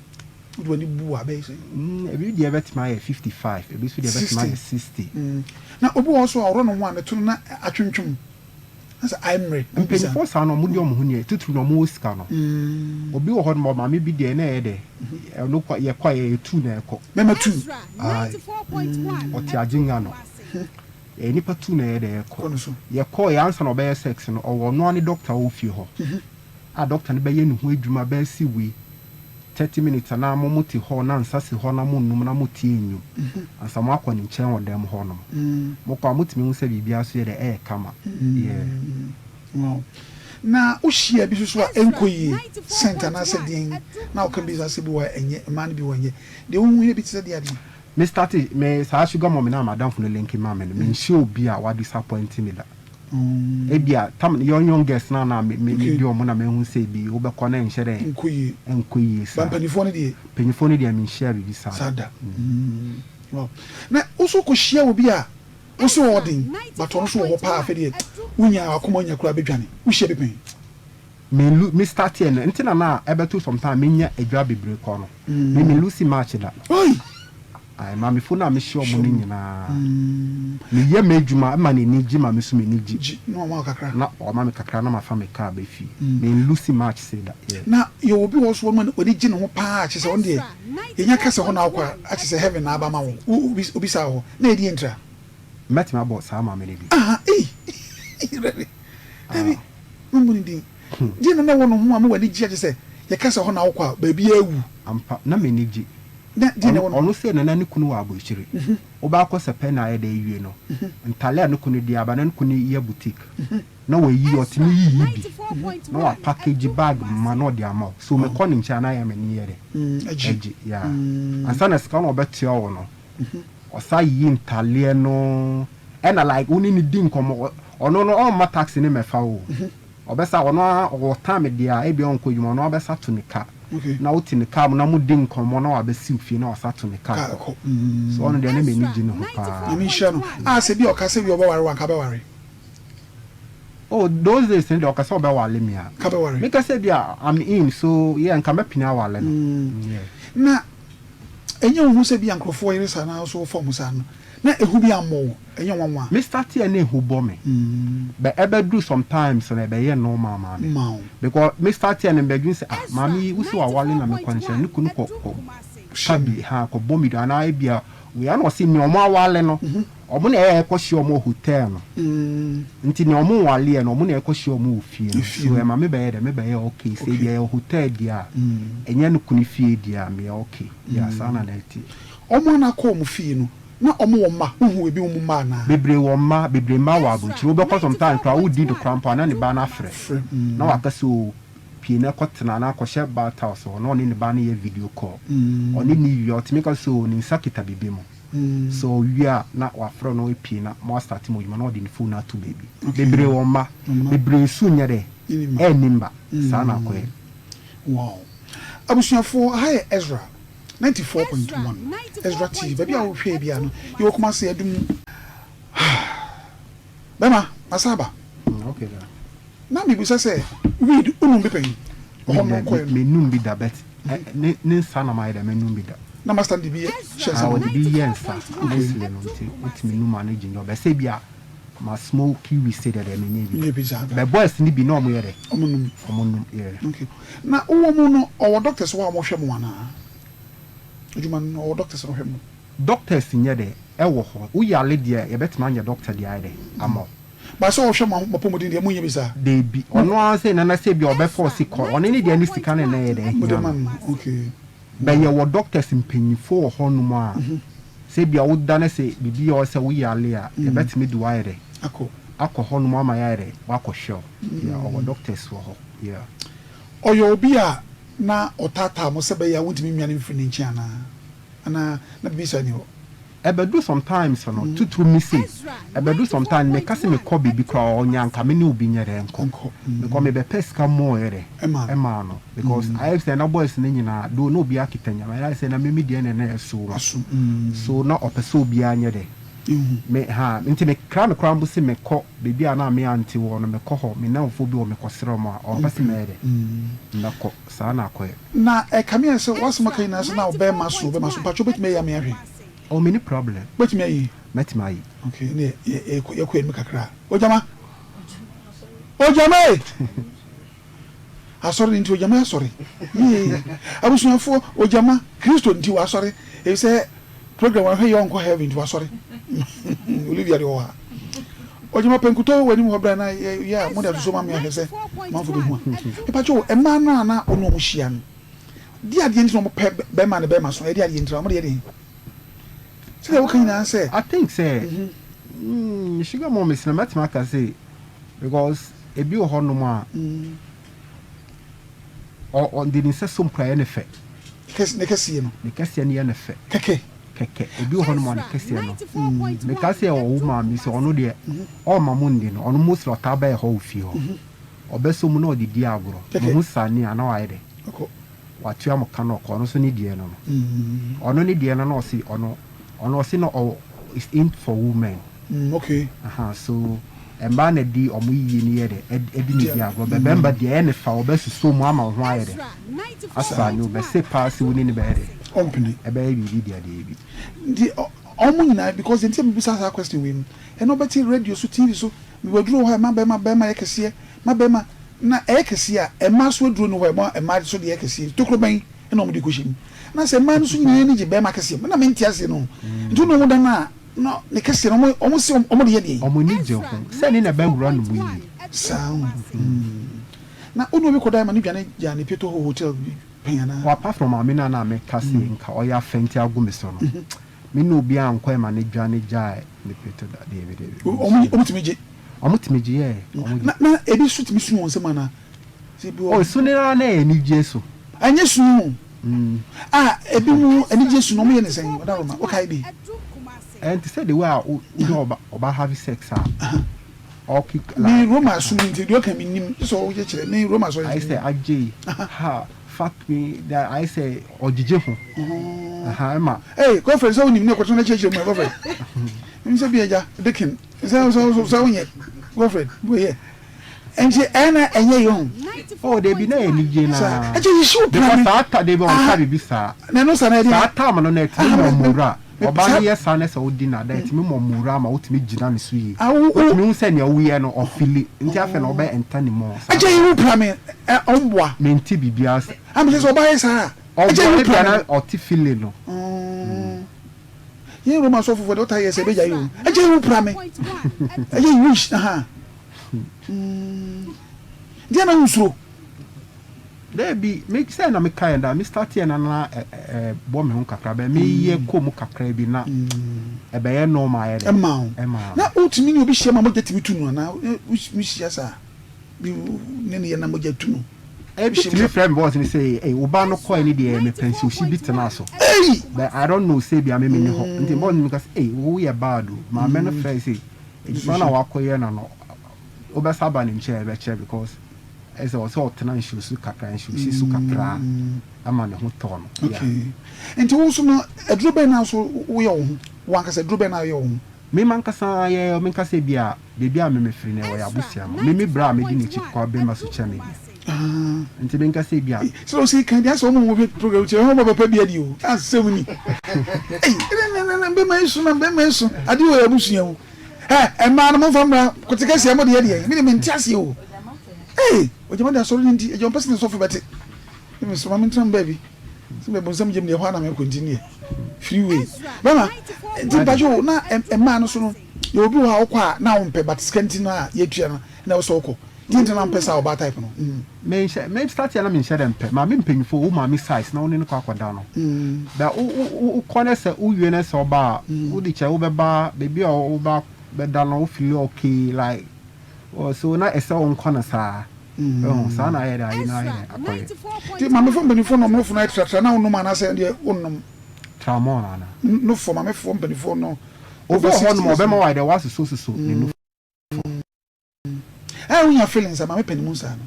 Speaker 2: Wode w'ani bu a bɛyɛ sɛn?
Speaker 3: Ebi deɛ bɛtumi ayɛ 55, ebi nso deɛ bɛtumi ayɛ 60.
Speaker 2: Na obi wɔ hɔ so a ɔrɔ ne ho a ne to no na atwentwem. Na sɛ ayɛ mmerɛ.
Speaker 3: Mpanyinfoɔ saa no ɔmo de ɔmo ho nie titiri na ɔmo wɔ sika no. Obi wɔ hɔ nom maame bi deɛ na ɛyɛ dɛ ɛno kɔ yɛ kɔ yɛ tu na ɛkɔ.
Speaker 2: Mɛma tu.
Speaker 3: Ayi ɔte agyenga no. Ɛyɛ nipa tu na ɛyɛ dɛ ɛkɔ. Yɛ kɔ yɛ ansa na ɔbɛyɛ sex no ɔwɔ ɔno ara ne doctor wɔ fie hɔ. A doctor no bɛyɛ ne ho adwuma bɛyɛ si wei 30 minutes anaa mo mo te hɔ na nsa si hɔ na mo num na mo tie nnwom ansa mo akɔ ne nkyɛn wɔ dɛm hɔ nom. Mo kɔ a mo tumi hu sɛ biribiara so yɛ dɛ ɛyɛ kama. Yeah.
Speaker 2: Wow. Na wohyia bi soso a ɛnkɔ yie scent anaasɛ deɛn na woka bi sɛ bi wɔ a ɛnyɛ mmaa no bi wɔ ɛnyɛ deɛ wohu yɛ bi te sɛ deɛ adeɛ.
Speaker 3: Me start me saa sugar mummy na madamfo no link ma me no me nhyia obi a wa disappoint me da. Ebia tam young young girls na na me me di ɔmo na mehu sɛ bi wobɛkɔ na ɛnhyɛ dɛ
Speaker 2: nkɔ yie.
Speaker 3: Ɛnkɔ yie saa.
Speaker 2: Ba mpanimfoɔ no deɛ.
Speaker 3: Mpanyinfoɔ no deɛ menhyia biribi saa.
Speaker 2: Saa da. Wow. Na wo so kɔhyia obi a wo so wɔ den but ɔno so wɔ hɔ paa afei deɛ wonya akoma nya koraa bɛdwane wohyia bi pɛn.
Speaker 3: Me lu me start yɛ no nti na na ɛbɛto sometime menya adwa bebree kɔ no me me lose match da.
Speaker 2: Oi.
Speaker 3: Ayi maamefo no a mehyia ɔmo no nyinaa meyɛ m'adwuma ma n'ani gye ma me so m'ani gye.
Speaker 2: Gye na ɔma wo kakra.
Speaker 3: Na ɔma me kakra na mafa me car ba fie. Me lose match sei da. Yeah.
Speaker 2: Na yɛwɔ obi wɔ hɔ so ɔno w'ani gye ne ho paa kyerɛ sɛ ɔno deɛ yɛnya ka sɛ hɔ na wokɔ a akyerɛ sɛ heaven na aba ama wo obi saa wɔ hɔ na ɛdeɛ ntira.
Speaker 3: Mɛtumi abɔ saa maame no din.
Speaker 2: Aha ei Awurade dabi mammu ne din. Deɛ na na ɛwɔ ne ho a ma w'ani gye akyerɛ sɛ yɛka sɛ hɔ na wokɔ a baabiara awu.
Speaker 3: Ampa na m'ani gye.
Speaker 2: Na deɛ na ɛwɔ ne ho.
Speaker 3: Ɔno sei na na ne kunu wɔ aboakyire. Wobɛakɔ sɛ pɛ na ayɛ dɛ awie no ntale a ne kunu de aba na ne kunu yɛ boutique na wayi ɔtumi yiyi bi na wa package bag ma na ɔde ama wo so mekɔ ne nkyɛn a na ayɛ m'ani yɛ dɛ agye yeah ansa na sika no ɔbɛtua wo no ɔsa yiyi ntaleɛ no ɛna like wo ne no di nkɔmmɔ ɔno no ɔmma taxi ne mɛfa wo ɔbɛsa ɔno ara ɔwɔ time deɛ a ebia ɔnkɔ adwuma ɔno ara bɛsa to ne ka. Na wote ne car mu na modi nkɔmmɔ na wabɛsi wo fie na wasa to ne car kɔ. So ɔno deɛ na m'ani gye ne ho paa.
Speaker 2: Nyame nhyira no. Ah sɛ bi a ɔka sɛ bi a ɔbɛware wo a nka bɛware?
Speaker 3: Oh those days no deɛ ɔka sɛ ɔbɛware me a.
Speaker 2: Nka bɛware.
Speaker 3: Meka sɛ bi a I'm in so yeah nka mɛpene aware no. Yeah.
Speaker 2: Na ɛnyɛ wo hu sɛ bi a nkorɔfoɔ yere saa na wo nso wofa wɔn saa no na ehu bi ammɔ wo? Ɛnyɛ nwanwa?
Speaker 3: Me starteɛ na ehu bɔ me but ɛbɛduru sometimes no ɛbɛyɛ normal maa me because me starteɛ no mebɛdwene sɛ ah maame yi wose wawale na mekɔ nkyɛn ne kunu kɔ kɔ ka bi ha kɔ bɔ me dua anaa ebia wei ɛna ɔse nea ɔmo awale no ɔmo na ɛyɛ ɛkɔ hyia ɔmo wɔ hotel no nti nea ɔmo nwaleɛ no ɔmo na ɛkɔ hyia ɔmo wɔ fie no so ɛma me bɛyɛ dɛ me bɛyɛ okay sɛ ebia ɛyɛ hotel deɛ a ɛnyɛ ne kunu fie deɛ a meyɛ okay yeah saa na na ɛteɛ.
Speaker 2: Ɔmo a na akɔ ɔmo fie no Na ɔmo wɔ mma? Wohu ebi mo mma anaa?
Speaker 3: Bebree wɔ mma, bebree mma wɔ abrokyire. Wobɛkɔ sometimes koraa wodi no koraa mpo a na ne ba no afrɛ na waka sɛ oo pie na kɔ tena anaa kɔhyɛ bath house hɔ na ɔne ne ba no yɛ video call. Ɔne no wie a ɔtumi ka sɛ oo ne nsa kita biribi mu. Sɛ ɔwie a na wafrɛ no apue na mo astarte mo adwuma na ɔde ne phone no ato baabi. Bebree wɔ mma, bebree nso nyɛ dɛ ɛnni mma. Saa na akɔyɛ.
Speaker 2: Wow. Abusuafoɔ, aha yɛ Ezra. 94.1 Ezra TV baabi a wohwɛ biara no yɛwɔ Kumasi Adum bɛma masa aba na mebisa sɛ weed wonum bi pɛn ɔhɔ no kɔɛ no
Speaker 3: menum bi da but ne ne nsa na mayɛ dɛ menum bi da
Speaker 2: na master de bi yɛ hyɛ nsa
Speaker 3: ɔde bi yɛ nsa mostly no nti wotumi num ano ginger ɔbɛsɛ bi a ma smoke weed sɛ dɛ dɛ menyɛ bi bɛ boys ne bi na ɔmo yɛ dɛ
Speaker 2: ɔmo num
Speaker 3: ɔmo num yeah
Speaker 2: okay Na wowɔ mu no ɔwɔ doctors hɔ a wɔhwɛ mo anaa? Adwuma no ɔwɔ doctors a wɔhwɛ mo?
Speaker 3: Doctors nyɛ dɛ ɛwɔ hɔ, wo yare deɛ yɛbɛtumi anyɛ doctor deɛ ayɛ dɛ ama wo.
Speaker 2: But sɛ ɔhwɛ mo apɔmuden deɛ monyɛ bi saa?
Speaker 3: Dabi, ɔno ara sɛ nana sɛ ebia ɔbɛ force kɔ, ɔno ne deɛ ne sika no na ɛyɛ dɛ
Speaker 2: Mode
Speaker 3: ɛhia
Speaker 2: ma
Speaker 3: no.
Speaker 2: no, okay.
Speaker 3: But yɛwɔ doctors mpanyinfoɔ wɔ hɔ nom a sɛ ebia wo da na sɛ biribi yɛ wo sɛ wo yare a yɛbɛtumi de wo ayɛ dɛ
Speaker 2: Akɔ.
Speaker 3: akɔ hɔ nom ama yɛayɛ dɛ wakɔ hwɛ wo, yeah ɔwɔ doctors wɔ hɔ. Yeah.
Speaker 2: Ɔyɛ obi a na ɔtaataa mo sɛ ɛbɛyɛ a wontumi nnwane mfiri ne nkyɛn anaa? Anaa na biribi saa nni hɔ?
Speaker 3: Ɛbɛdu sometimes no, titiriw me sei, ɛbɛdu sometimes meka sɛ mekɔ baabi koraa a, ɔnya anka me ne obi nyɛ dɛ nkɔ. Because mebɛpɛ sika more yɛ dɛ ɛmaa no. Because ayɛ sɛ na boys no nyinaa, though na obiara kita nyama, ayɛ sɛ na me me deɛ na na ɛso no. So na ɔpɛ sɛ obiara nyɛ dɛ. Me ha, nti mekra no koraa mpo sɛ mekɔ. Baabi a na me aunty wɔ no, mekɔ hɔ, me nnamfoɔ bi wɔ hɔ, mekɔsrɛ wɔn a, wɔmpɛ sɛ mɛyɛ dɛ? Mɛkɔ. Saa na akɔyɛ.
Speaker 2: Na ɛkame ayɛ sɛ w'asɛm aka nyinaa sɛ na ɔbɛɛma so ɔbɛɛma so mpakyɛw wobɛtumi ayi ame ahwɛ?
Speaker 3: Oh menni problem.
Speaker 2: Wobɛtumi ayi?
Speaker 3: Mɛtumi ayi.
Speaker 2: Ok ɛneɛ yɛ yɛkɔ anim kakra. Ogyama! Ogyama ei! Asɔre no nti Ogyama asɔre yie abusuafoɔ Ogyama Kristo nti wasɔre efisɛ program wahwɛ yɛ ɔnkɔ heaven nti wasɔre Olivia deɛ ɔwɔ ha Ogyama pɛnkutɔ wɔ anim hɔ bra na yɛ yɛ a mo de atoso ma me ahwɛ sɛ manfo bɛhu a mepakyɛ o mmaa no a na ɔne ɔmo hyia no de adeɛ nti na ɔmo pɛ bɛrima ne bɛrima so ɛde adeɛ nti na ɔmo de yɛ deɛ sɛdeɛ woka nyinaa sɛ
Speaker 3: I think sɛ mm, sugar mummies na mɛtumi aka sɛ because Ebi wɔ hɔnom a, ɔ ɔde ne nsa som koraa ɛyɛ no fɛ.
Speaker 2: Ne kɛseɛ no.
Speaker 3: Ne kɛseɛ no yɛ no fɛ.
Speaker 2: Kɛkɛ.
Speaker 3: Kɛkɛ. Ebi wɔ hɔnom a ne kɛseɛ no. Meka sɛ ɔwo maame sɛ ɔno deɛ ɔmma mo nde no, ɔno mostly ɔtaa bɛyɛ hɔ wɔ fie hɔ. Ɔbɛsɔ mu na ɔde di agorɔ. Mo ho sane a na wayɛ dɛ? Watua mo ka na ɔkɔ. Ɔno nso ne deɛ no no. Ɔno ne deɛ no na ɔse ɔno ɔno ɔse na ɔwɔ is in for women.
Speaker 2: Mm okay.
Speaker 3: Aha so mmaa na di ɔmo yiye no yɛ dɛ ɛdi ne di agorɔ bɛ bɛmba deɛ ɛyɛ ne fa ɔbɛ sosɔ mu ama wo ho ayɛ dɛ asa ne ɔbɛ se paa se wo ne no bɛyɛ dɛ
Speaker 2: Ɔmpene.
Speaker 3: ɛbɛyɛ biribi deɛ deebi.
Speaker 2: Nti ɔmo nyinaa because deɛ nti a mebisa saa question wei no ɛna ɔbɛte radio so TV so mewɔ aduro wɔ hɔ a ɛma bɛɛma bɛɛma yɛ kɛseɛ ma bɛɛma na ɛyɛ kɛseɛ a ɛmaa so aduro nni hɔ a ɛma ɛmaa so deɛ yɛ kɛseɛ nti tokuro bɛn na ɔmo de kɔhyɛ mu na sɛ mmaa no so nyinaa ani gye bɛɛma kɛseɛ mu na mente aseɛ no nti wo ne ɔmo da no a Na ne kɛseɛ no, wɔn se wɔn de yɛ deɛn?
Speaker 3: Wɔn ani gye ho sɛ ne na ɛbɛwura no mu yie.
Speaker 2: Saa o. Na wo ne obi kɔdae ma no dwane gyaa ne pieto hɔ hotel bi pɛn anaa?
Speaker 3: Oh, apart from maame no a na meka se nka ɔyɛ afɛnti agu me so no, me ne obiara ankɔe ma no dwane gyae ne pieto da. Dabi, dabi.
Speaker 2: Wɔn tumi gye?
Speaker 3: Wɔn tumi gye, yeah, wɔn gye.
Speaker 2: Na, na ebi nso tumi su wɔn nsam anaa?
Speaker 3: Oh, su no ara na ɛyɛ anigyeɛ su.
Speaker 2: Ɛnyɛ su o. Ah, ebi mu anigyeɛ su no, wɔyɛ no sɛn? Ɔdawuruma, wokae bi?
Speaker 3: Ɛnte sɛ the way a wo ne ɔba ɔba have sex a, ɔke
Speaker 2: Me
Speaker 3: like.
Speaker 2: Roma som nti, deɛ ɔka mennim, gye sɛ wokyerɛkyerɛ me Roma sɔre
Speaker 3: Ayɛ
Speaker 2: nti
Speaker 3: sɛ
Speaker 2: mennim.
Speaker 3: agyei, ha, Fuck me da ayɛ sɛ ɔgyegye ho aha ɛma.
Speaker 2: Ei Godfred sɛ wonim ne kɔtena na kyerɛkyerɛ mu ɛ Godfred nim sɛ bi agya Dikin sɛ sɛ sɛ wonyɛ Godfred boyɛ nti ɛyɛ na ɛnyɛ yɛ ho.
Speaker 3: Oh debi na yɛ anigye na.
Speaker 2: Saa ɛkyɛ yisi wo
Speaker 3: pira mi. Because saa ta debi ɔnka bibi saa.
Speaker 2: Na ɛno saa na ɛdeɛ.
Speaker 3: Saa tam no na ɛtumi mɔ mura. Ɔbaa no yɛ saa na sɛ wodi no ada ɛtumi mɔ mura ma wotumi gyina ne so yie. Wotumi hu sɛ nea woyɛ no ɔfili nti afei na ɔbɛ enter ne mu saa.
Speaker 2: Ɛkyɛ yi wo pira me ɛ ɔmboa.
Speaker 3: Mente biribiara ase.
Speaker 2: Ah mesɛ sɛ ɔbaa yɛ saa a. Ɛkyɛ yi
Speaker 3: Ɔboa
Speaker 2: wo pira
Speaker 3: ebia
Speaker 2: me
Speaker 3: na
Speaker 2: no.
Speaker 3: ɔte feeling no.
Speaker 2: Yɛn Roma asɔfofoɔ deɛ ɔtaa yɛ sɛ ɛbɛgya yi o. Ɛkyɛ yi wo pira me. Ɛkyɛ yi wish aha. Nti ɛna wonsuro.
Speaker 3: Dabi, me sɛ na me kaeɛ da, me start yɛ na na ɛbɔ me ho kakra, bɛ me yɛ kɔ mu kakra bi na ɛbɛyɛ normal ayɛ dɛ.
Speaker 2: Ɛma wo.
Speaker 3: Ɛma
Speaker 2: Na wotumi ne obi hyia ma mogya tumi tu no anaa? Wohyia saa bi ne ne yɛ na mogya tu no?
Speaker 3: Ebi tumi frɛ me boss no sɛ, ei wo ba no kɔɛ ne deɛ mepɛ nsuohye bi tenaa so.
Speaker 2: Ei!
Speaker 3: But I don't know sɛ ebia me menni hɔ. Nti boss no ka sɛ, ei wo yɛ bad o. Maame no frɛɛ sɛ adwuma no a wakɔyɛ no no, wobɛsa aba ne nkyɛn a ɛbɛkyɛ because Ɛsɛ ɔsɛ ɔtena nsuo so kakra, nsuohye so kakra ama ne ho tɔ no. Yeah.
Speaker 2: Okay. Nti wo nso no, aduro bɛn na nso woyɛ wo ho? Wo ankasa aduro bɛn na woyɛ wo ho?
Speaker 3: Me mankasa yɛ, menka sɛ bi a baabi a me mefiri no ɛwɔ yɛ abusua mu. Me me bra a medi n'akyi kɔ abɛma so kyɛ me deɛ. Nti menka sɛ bi a.
Speaker 2: Sɛ ɔsi kan deɛ asɛ wɔn a wɔhwɛ program kyerɛ wɔn bɛpɛ bi adi o. Asɛm ni. Ei, ɛnɛ bɛma esu na bɛma esu. Ade wɔ yɛ abusua mu. Ɛ mmaa no momfa mmra kote kɛseɛ mo deɛ deɛ me deɛ mente aseɛ o ee ogyama de asɔre no nti agya ɔmpɛ sɛ ne sɔfo bɛte me mesrɛ ma mentena me baabi sɛ mɛ bonsam gyam deɛ ɛhɔ a na mekɔ nti neɛ free way bɛma nti mpatwo na mmaa no so no yɛ obi wɔ hɔ a wokɔ a na wompɛ but sika nti no a yɛtua no na ɛwɔ sɛ wokɔ nti nti na mpɛ saa ɔbaa type no.
Speaker 3: Menhyɛ me start yɛ na menhyɛ dɛ mpɛ maame mpanyinfoɔ wo maame size na wo ne no kɔ akɔda no bɛ wo wo wo kɔ ne sɛ wo wie ne sɛ ɔba a wo de kyɛ wo bɛba baabi a wo ba bɛda no wo feel okay like oh so na ɛsɛ wo nkɔ no saa ɛho saa na ayɛ dɛ ayi na ayɛ dɛ akɔyɛ.
Speaker 2: Nti maamefoɔ mpanyinfoɔ na ɔmo no ayɛ tratra na wo nom anaasɛ deɛ wo nom.
Speaker 3: Tramol ana.
Speaker 2: Nofo maamefoɔ mpanyinfoɔ no
Speaker 3: Obi
Speaker 2: over
Speaker 3: wɔ hɔ
Speaker 2: 60
Speaker 3: nom
Speaker 2: years
Speaker 3: ɔbɛma
Speaker 2: no.
Speaker 3: wayɛ dɛ wasosɔ soso ne nufo.
Speaker 2: Ɛɛ wo nya feelings a maame pɛ ne mu saa no.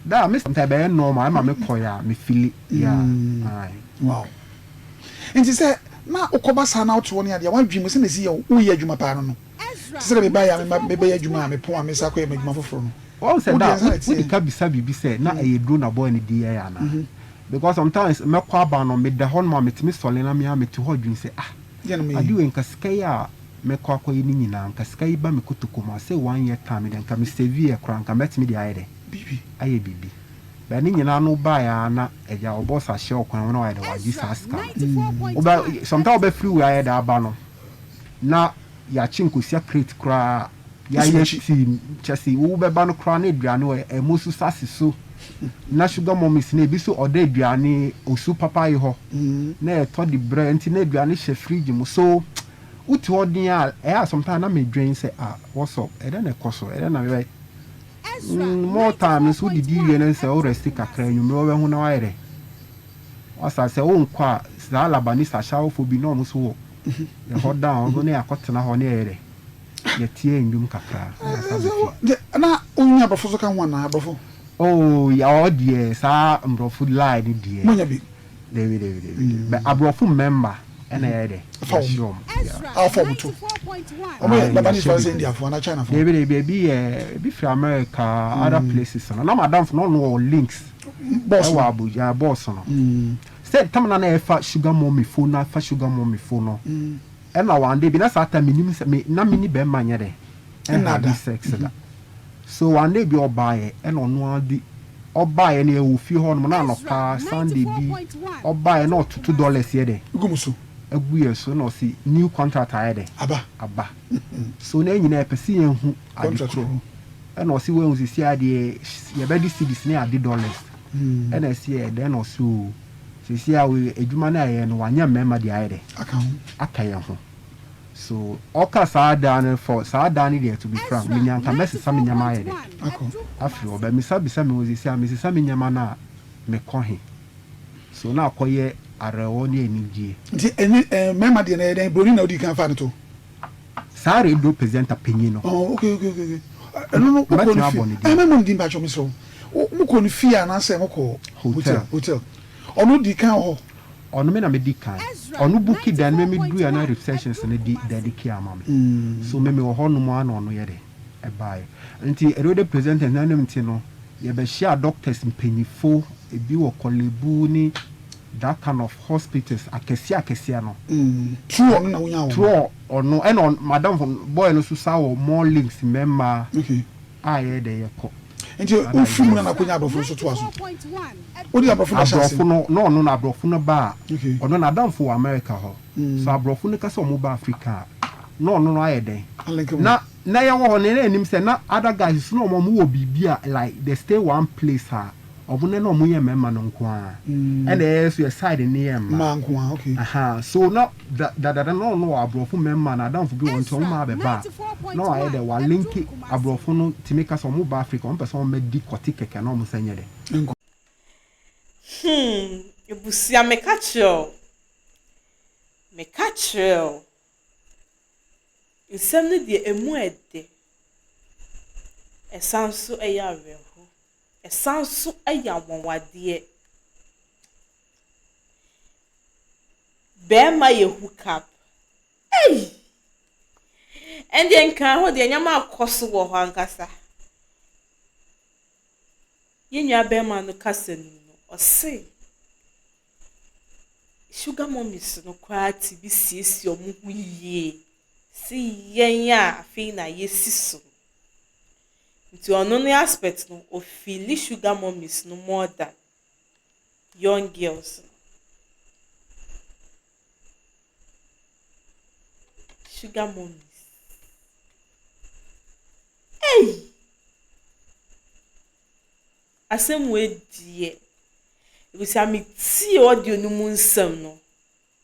Speaker 3: Da a me sometimes ɛbɛyɛ normal ɛma me kɔ ya me feeli yeah ae.
Speaker 2: Wow nti sɛ na wokɔba saa na wote hɔ ne adeɛ a w'adwene mu sɛnea ɛsi yɛ wo woyɛ adwuma paa no no te sɛ deɛ mebaeɛ a mema mebɛyɛ adwuma a mepɔn a mesan akɔyɛ m'adwuma foforɔ no
Speaker 3: Wahu sɛ
Speaker 2: wo
Speaker 3: da
Speaker 2: deɛ
Speaker 3: a
Speaker 2: nsa na
Speaker 3: wode
Speaker 2: ɛteɛ.
Speaker 3: ka bisa biribi sɛ na ɛyɛ duro na boy no de yɛɛ anaa because sometimes mɛkɔ aba no meda hɔ nom a metumi sɔle na me ara mete hɔ dwene sɛ ah
Speaker 2: Deɛ na meyɛ
Speaker 3: ade
Speaker 2: yi.
Speaker 3: wei nka sika yi a mɛkɔ akɔyɛ ne nyinaa nka sika yi ba me kotoku mu a sɛ one year time deɛ nka me save yɛ koraa nka mɛtumi de ayɛ dɛ
Speaker 2: Biribi.
Speaker 3: ayɛ biribi but ne nyinaa no baeɛ ara na agya wo boss ahyɛ wo kwan ho na wayɛ dɛ wagye saa sika no wobɛ sometimes wobɛfiri wei ayɛ dɛ aba no na yɛakye nkosua crate koraa
Speaker 2: Wosi
Speaker 3: yɛayɛ
Speaker 2: w'akyi.
Speaker 3: tea kyɛ se wobɛba no koraa na aduane wɔ ɛmo so sase so na sugar mummies no ebi so ɔda aduane osu papa yi hɔ na yɛtɔ de brɛ nti na aduane hyɛ fridge mu so Wote hɔ den a, ɛyɛ a sometimes na medwen sɛ ah what's up, ɛdɛn na ɛkɔ so, ɛdɛn na mebɛyɛ. Mm, more time no so wodidi wie no sɛ wo rest kakra anwummere wobɛho na wayɛ dɛ. Wasa sɛ wonkɔ a saa Labanese ahyɛwofo bi na wɔn nso wɔ ɛhɔ down hɔ na yɛakɔtena hɔ na yɛyɛ dɛ yɛtie nnwom kakra na yɛasa ba fie.
Speaker 2: Na wonya aborɔfo nso ka ho anaa aborɔfo?
Speaker 3: Oh, ɔɔ deɛ saa mborɔfo lie no deɛ.
Speaker 2: Moanya bi?
Speaker 3: Dabi dabi dabi dabi but aborɔfo mmɛmma ɛna yɛyɛ dɛ
Speaker 2: Fa wɔn
Speaker 3: yɛahyɛ wɔn yeah.
Speaker 2: a fa wɔn to wɔn yɛ
Speaker 3: Aye
Speaker 2: Lebanese
Speaker 3: yɛahyɛ
Speaker 2: fo anasɛ
Speaker 3: bebree
Speaker 2: India fo anaa China fo.
Speaker 3: dabi dabi ebi yɛ ebi firi America other places no na madamfo no ɔno wɔ links
Speaker 2: Boss
Speaker 3: ɛwɔ
Speaker 2: no.
Speaker 3: Abuja boss no sɛ tam na na ɛfa sugar mummy fo na fa sugar mummy fo no ɛna one day bi na saa time menim sɛ me na me ni bɛrima nyɛ dɛ
Speaker 2: Nna
Speaker 3: ɛnhave
Speaker 2: da.
Speaker 3: sex da. So one day bi ɔbaeɛ ɛna ɔno ara de ɔbaeɛ no yɛwɔ fie hɔ nom na anɔpa Sunday bi ɔbaeɛ na ɔtoto dollars yɛ dɛ
Speaker 2: Gu mo so.
Speaker 3: agu yɛ so na ɔse new contract ayɛ dɛ
Speaker 2: Aba.
Speaker 3: aba so na yɛn nyinaa yɛpɛ sɛ yɛhu ade
Speaker 2: Contract
Speaker 3: korɔ
Speaker 2: wɔ hɔ.
Speaker 3: ɛna ɔse wahu seesei ara deɛ yɛbɛde cedis ne ade dollars ɛna ɛse yɛ dɛn na ɔse oo seesei ara wei adwuma no a yɛyɛ no wanyɛ mmarima deɛ ayɛ dɛ
Speaker 2: Aka ho.
Speaker 3: aka yɛn ho. So ɔka saa da no for saa da no deɛ to be frank menya nka mɛsesa me nneɛma ayɛ dɛ
Speaker 2: Akɔ.
Speaker 3: afiri hɔ but mesa bisa me ho seesei a mesesa me nneɛma no a mekɔ he? So na akɔyɛ awerɛhoɔ ne anigyeɛ.
Speaker 2: Nti ɛne ɛɛ mmarima deɛ no ɛyɛ dɛn? Broni na wodii kan faa no to?
Speaker 3: Saa radio presenter panyin no.
Speaker 2: Oh okay okay okay okay. Ɛno no wokɔɔ
Speaker 3: Mɛtumi
Speaker 2: ne fie?
Speaker 3: abɔ ne
Speaker 2: Ɛɛ
Speaker 3: din.
Speaker 2: mɛmmɔ ne din mpakyɛw mesrɛ wo. Wo mokɔɔ ne fie anaasɛ mokɔɔ?
Speaker 3: Hotel.
Speaker 2: Hotel. Ɔno dii kan wɔ hɔ?
Speaker 3: Ɔno me na me di kan. Ɔno booki dan no me me duruiɛ na receptions no di dadi key ama me. So me me wɔ hɔ nom ara na ɔno yɛ dɛ ɛbaeɛ. Nti radio presenters no anim nti no yɛ bɛ hyia doctors mpanyinfo ebi wɔ Korle-Bu ne that kind of hospitals akɛseɛ akɛseɛ no.
Speaker 2: Through ɔno na wo nyaa wɔn?
Speaker 3: Through ɔno ɛna madamfo boy no nso san wɔ more links mmarima.
Speaker 2: Okay.
Speaker 3: A yɛyɛ dɛ yɛkɔ.
Speaker 2: Nti wofiri mu na na kɔnya aborɔfo no so toa so? Wode aborɔfo no ahyɛ ase?
Speaker 3: Aborɔfo no, na ɔno no aborɔfo no ba a, ɔno n'adamfo wɔ America hɔ. So aborɔfo no ka sɛ wɔba Africa a, na ɔno no ayɛ dɛn? Na na yɛwɔ hɔ no na yɛnim sɛ na other guys nso na wɔn wɔ biribi a like they stay one place a wɔn no na wɔn yɛ mmarima no nko ara. Ɛna yɛn nso yɛ side no yɛ mmaa.
Speaker 2: Mmaa nko ara, okay.
Speaker 3: Ahaa, so na Da dadada na ɔno wɔ abrɔfo mɛma na adamfo bi wɔ hɔ nti ɔmo maa bɛba a na wayɛ dɛ wa linki abrɔfo no tumi ka sɛ ɔmo ba Africa ɔmo pɛ sɛ ɔmo bɛ di kɔte kɛkɛ na ɔmo sɛ nyɛ dɛ.
Speaker 2: Nkɔ.
Speaker 1: Hmm abusua meka kyerɛ wo, meka kyerɛ wo, nsɛm no deɛ ɛmu ɛdɛ, ɛsan nso ɛyɛ awerɛho, ɛsan nso ɛyɛ anwanwadeɛ. Bɛɛma yɛ hook up ei! Ɛndeɛ nkaa hɔ deɛ nneɛma akɔ so wɔ hɔ ankasa. Yɛn nua bɛɛma no kasa no mu no, ɔse sugar mummies no koraa tumi siesie wɔn ho yie se yɛn a afei na yɛsi so no. Nti ɔno ne aspect no, ɔfeeli sugar mummies no more than young girls no. Sugar mummies. Ei! Asɛm wei deɛ, ebisa metie audio no mu nsɛm no,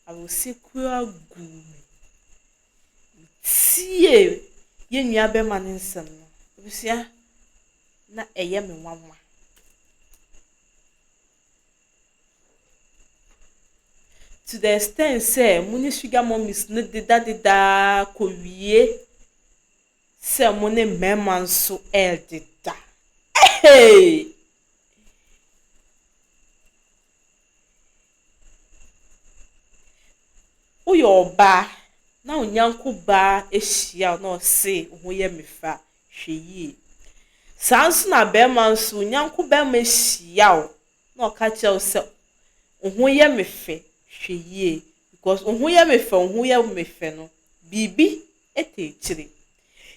Speaker 1: awose koraa guu me. Metie yɛn nua bɛrima no nsɛm no, abusua, na ɛyɛ me nwanwa. To the extent sɛ mo ne sugar mummies no dedadeda ara kɔwie sɛ mo ne mmarima nso rededa. Hey! Woyɛ ɔbaa na wo nyɛnko baa hyia wo na ɔse wo ho yɛ me fɛ a, hwɛ yie. Saa ara nso na barima nso, wo nyɛnko barima hyia wo na ɔka kyerɛ wo sɛ wo ho yɛ me fɛ, hwɛ yie. Because wo ho yɛ me fɛ, wo ho yɛ me fɛ no, biribi tɔ akyire.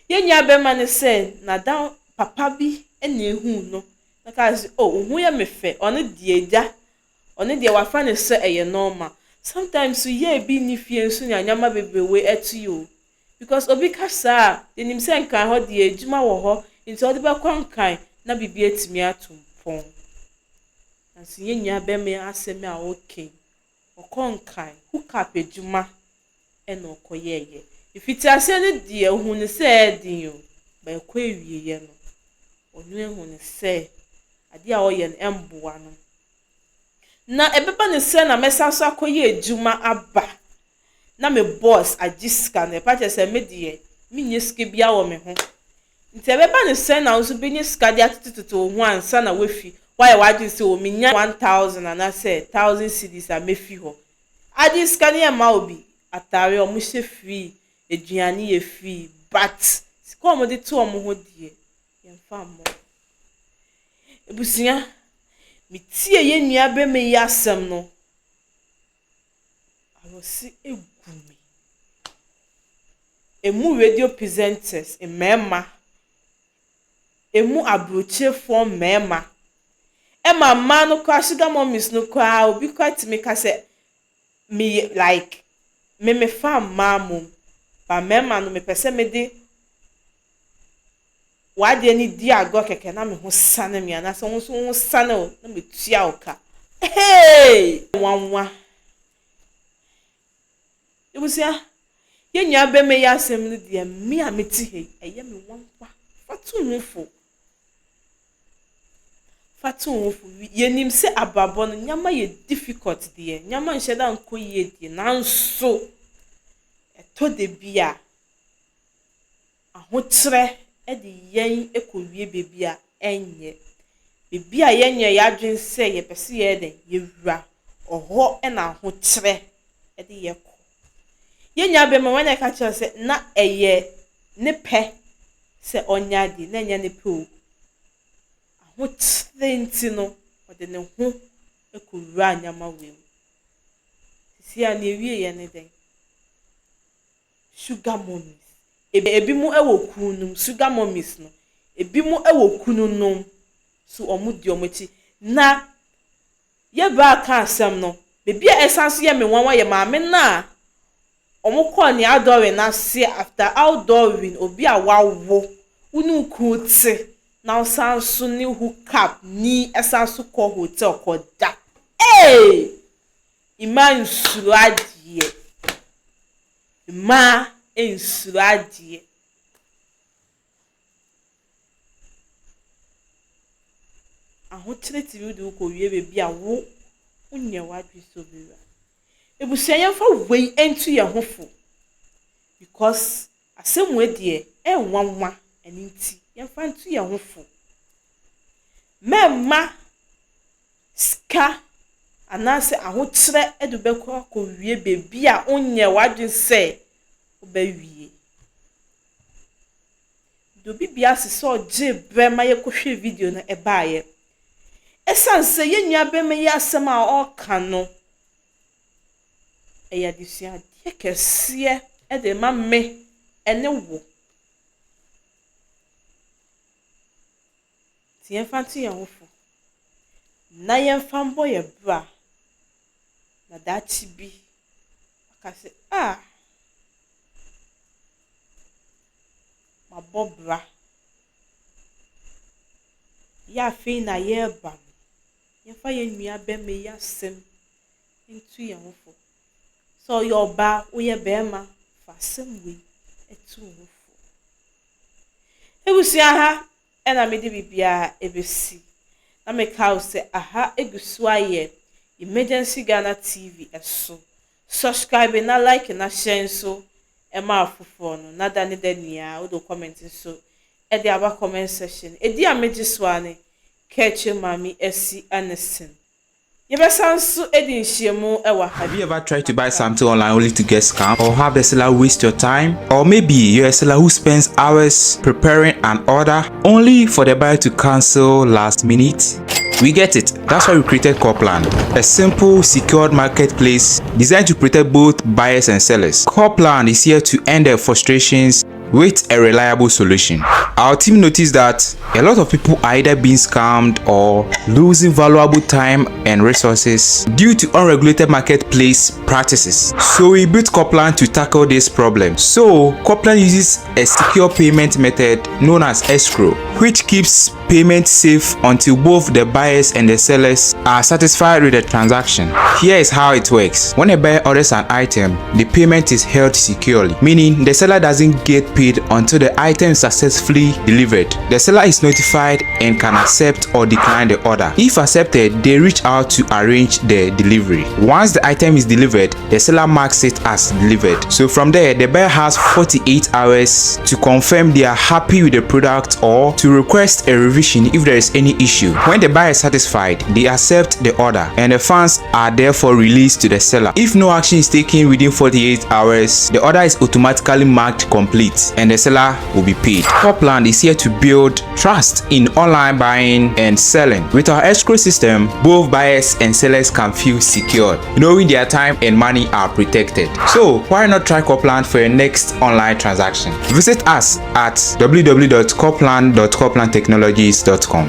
Speaker 1: Yɛn nua barima no sɛ n'adam papa bi na ehuu no na ɔkaa sɛ oh wo ho yɛ me fɛ, ɔno deɛ agya, ɔno deɛ wafa no sɛ ɛyɛ normal. Sometimes yɛ bi nni fie nso na nneɛma bebree wei ɛto yɛ o. Because obi ka saa a, yɛnim sɛ Nkran hɔ deɛ adwuma wɔ hɔ nti ɔde bɛkɔ Nkran na biribi atumi ato mpɔn. Nanso yɛn nua bɛrima yi asɛm a ɔreka yi, ɔkɔ Nkran, hook up adwuma na ɔkɔyɛeɛ. Mfitiaseɛ no deɛ ɔhuu no sɛ ɛyɛ den o, but ɛkɔ awieeɛ no, ɔno ahu no sɛ adeɛ a ɔreyɛ no ɛmmoa no. Na ɛbɛba no sɛ na mɛsan so akɔyɛ adwuma aba na me boss agye sika no, ɛpa kyerɛ sɛ me deɛ mennya sika biara wɔ me ho. Nti ɛbɛba no sɛn na wo nso bɛnya sika de atotetoto wo ho ansa na woafi, woayɛ w'adwene sɛ o menya 1000 anaasɛ 1000 cedis a mɛfi hɔ. Agye sika no yɛmma wo bi, atare a wɔhyɛ free, aduane yɛ free but sika a wɔde to wɔn ho deɛ yɛmfa mmɔ wo. Abusua, metiee yɛn nua barima yi asɛm no, Awɔse gu me. Emu radio presenters mmarima, emu aburokyerefoɔ mmarima, ɛma mmaa no koraa sugar mummies no koraa obi koraa tumi ka sɛ meyɛ like me mefa mmaa mmom but mmarima no mepɛ sɛ mede w'adeɛ no di agorɔ kɛkɛ na me ho sane me anaasɛ wo nso wo ho sane wo na metua wo ka. Hey! Nwanwa. Abusua, yɛn nua bɛma yi asɛm no deɛ me a mete ha yi, ɛyɛ me nwanwa. Fa to ho fo. Fa to ho fo. Yɛnim sɛ abrabɔ no, nneɛma yɛ difficult deɛ, nneɛma nhyɛ da nkɔ yie deɛ, nanso ɛtɔ da bi a, Ahokyerɛ de yɛn kɔwie baabi a ɛnyɛ. Baabi a yɛnyɛɛ yɛn adwene sɛ yɛpɛ sɛ yɛyɛ dɛn? Yɛwura. Ɔhɔ na ahokyerɛ de yɛ kɔ. Yɛn nua bɛrima wɔn na ɛka kyerɛ sɛ na ɛyɛ ne pɛ sɛ ɔnyɛ adeɛ, na ɛnyɛ ne pɛ o. Ahokyerɛ nti no, ɔde ne ho kɔwuraa nneɛma wei mu. Seesei a nea ɛwieeɛ ne dɛn? Sugar mummies. Ebinom wɔ kununom, sugar mummies no, ebinom wɔ kununom so wɔdi wɔn akyi. Na Yɛ bra ka asɛm no. Baabi a ɛsan nso yɛ me nwanwa yɛ maame no a ɔmo kɔɔ ne outdooring no ase after outdooring obi a wawo wo ne wo kunu te na wo san nso ne hook up ni ɛsan nso kɔ hotel kɔ da eii mmaa nsuro adeɛ mmaa nsuro adeɛ. Ahokyere tumi de wo kɔwie baabi a wo wonyɛ w'adwene sɛ wobɛwura. Abusua yɛmfa wei nto yɛn ho fo because asɛm wei deɛ ɛnwanwa ɛno nti yɛmfa nto yɛn ho fo. Mɛmma sika anaasɛ ahokyerɛ de wo bɛkɔ akɔwie baabi a wonyɛ w'adwene sɛ wobɛwie. Meda obi biara ase sɛ ɔgyee berɛ ma yɛkɔhwɛɛ video no baeɛ. Ɛsiane sɛ yɛn nuabarima yi asɛm a ɔreka no, ɛyɛ adesuadeɛ kɛseɛ de rema me ne wo. Nti yɛmfa nto yɛn ho fo na yɛmfa mbɔ yɛn bra na daakye bi aka sɛ, ah, mabɔ bra. Yɛ afei na yɛreba no, yɛmfa yɛn nua bɛrima yi asɛm ntu yɛn ho fo. Sɛ ɔyɛ ɔbaa, woyɛ bɛrima, fa asɛm wei tu wo ho fo. Abusua ha na mede biribiara bɛsi. Na meka wo sɛ aha gu so ayɛ Emergency Ghana TV so. Subscribe na like na share nso ma afoforɔ no. Na da ne da nyinaa wode wo comment nso de aba comment section. Ɛdi a megye so ara ne Kɛkyɛ Maame Asi Anderson. Yɛbɛsan nso adi nhyiamu wɔ ha
Speaker 5: Have you ever tried to buy something online only to get scammed or have the seller waste your time? Or maybe you're a seller who spends hours preparing an order only for the buyer to cancel last minute? We get it. That's why we created Corplan, a simple, secured marketplace designed to protect both buyers and sellers. Corplan is here to end the frustrations with a reliable solution. Our team noticed that a lot of people are either being scammed or losing valuable time and resources due to unregulated marketplace practices. So we built Corplan to tackle this problem. So Corplan uses a secure payment method known as escrow, which keeps payment safe until both the buyers and the sellers are satisfied with the transaction. Here is how it works. When a buyer orders an item, the payment is held securely, meaning the seller doesn't get paid until the item is successfully delivered. The seller is notified and can accept or decline the order. If accepted, they reach out to arrange the delivery. Once the item is delivered, the seller marks it as delivered. So from there, the buyer has 48 hours to confirm they are happy with the product or to request a revision if there is any issue. When the buyer is satisfied, they accept the order and the funds are therefore released to the seller. If no action is taken within 48 hours, the order is automatically marked complete and the seller will be paid. Corplan is here to build trust in online buying and selling. With our escrow system, both buyers and sellers can feel secured, knowing their time and money are protected. So why not try Corplan for your next online transaction? Visit us at www.corplan.corplantechnologies.com.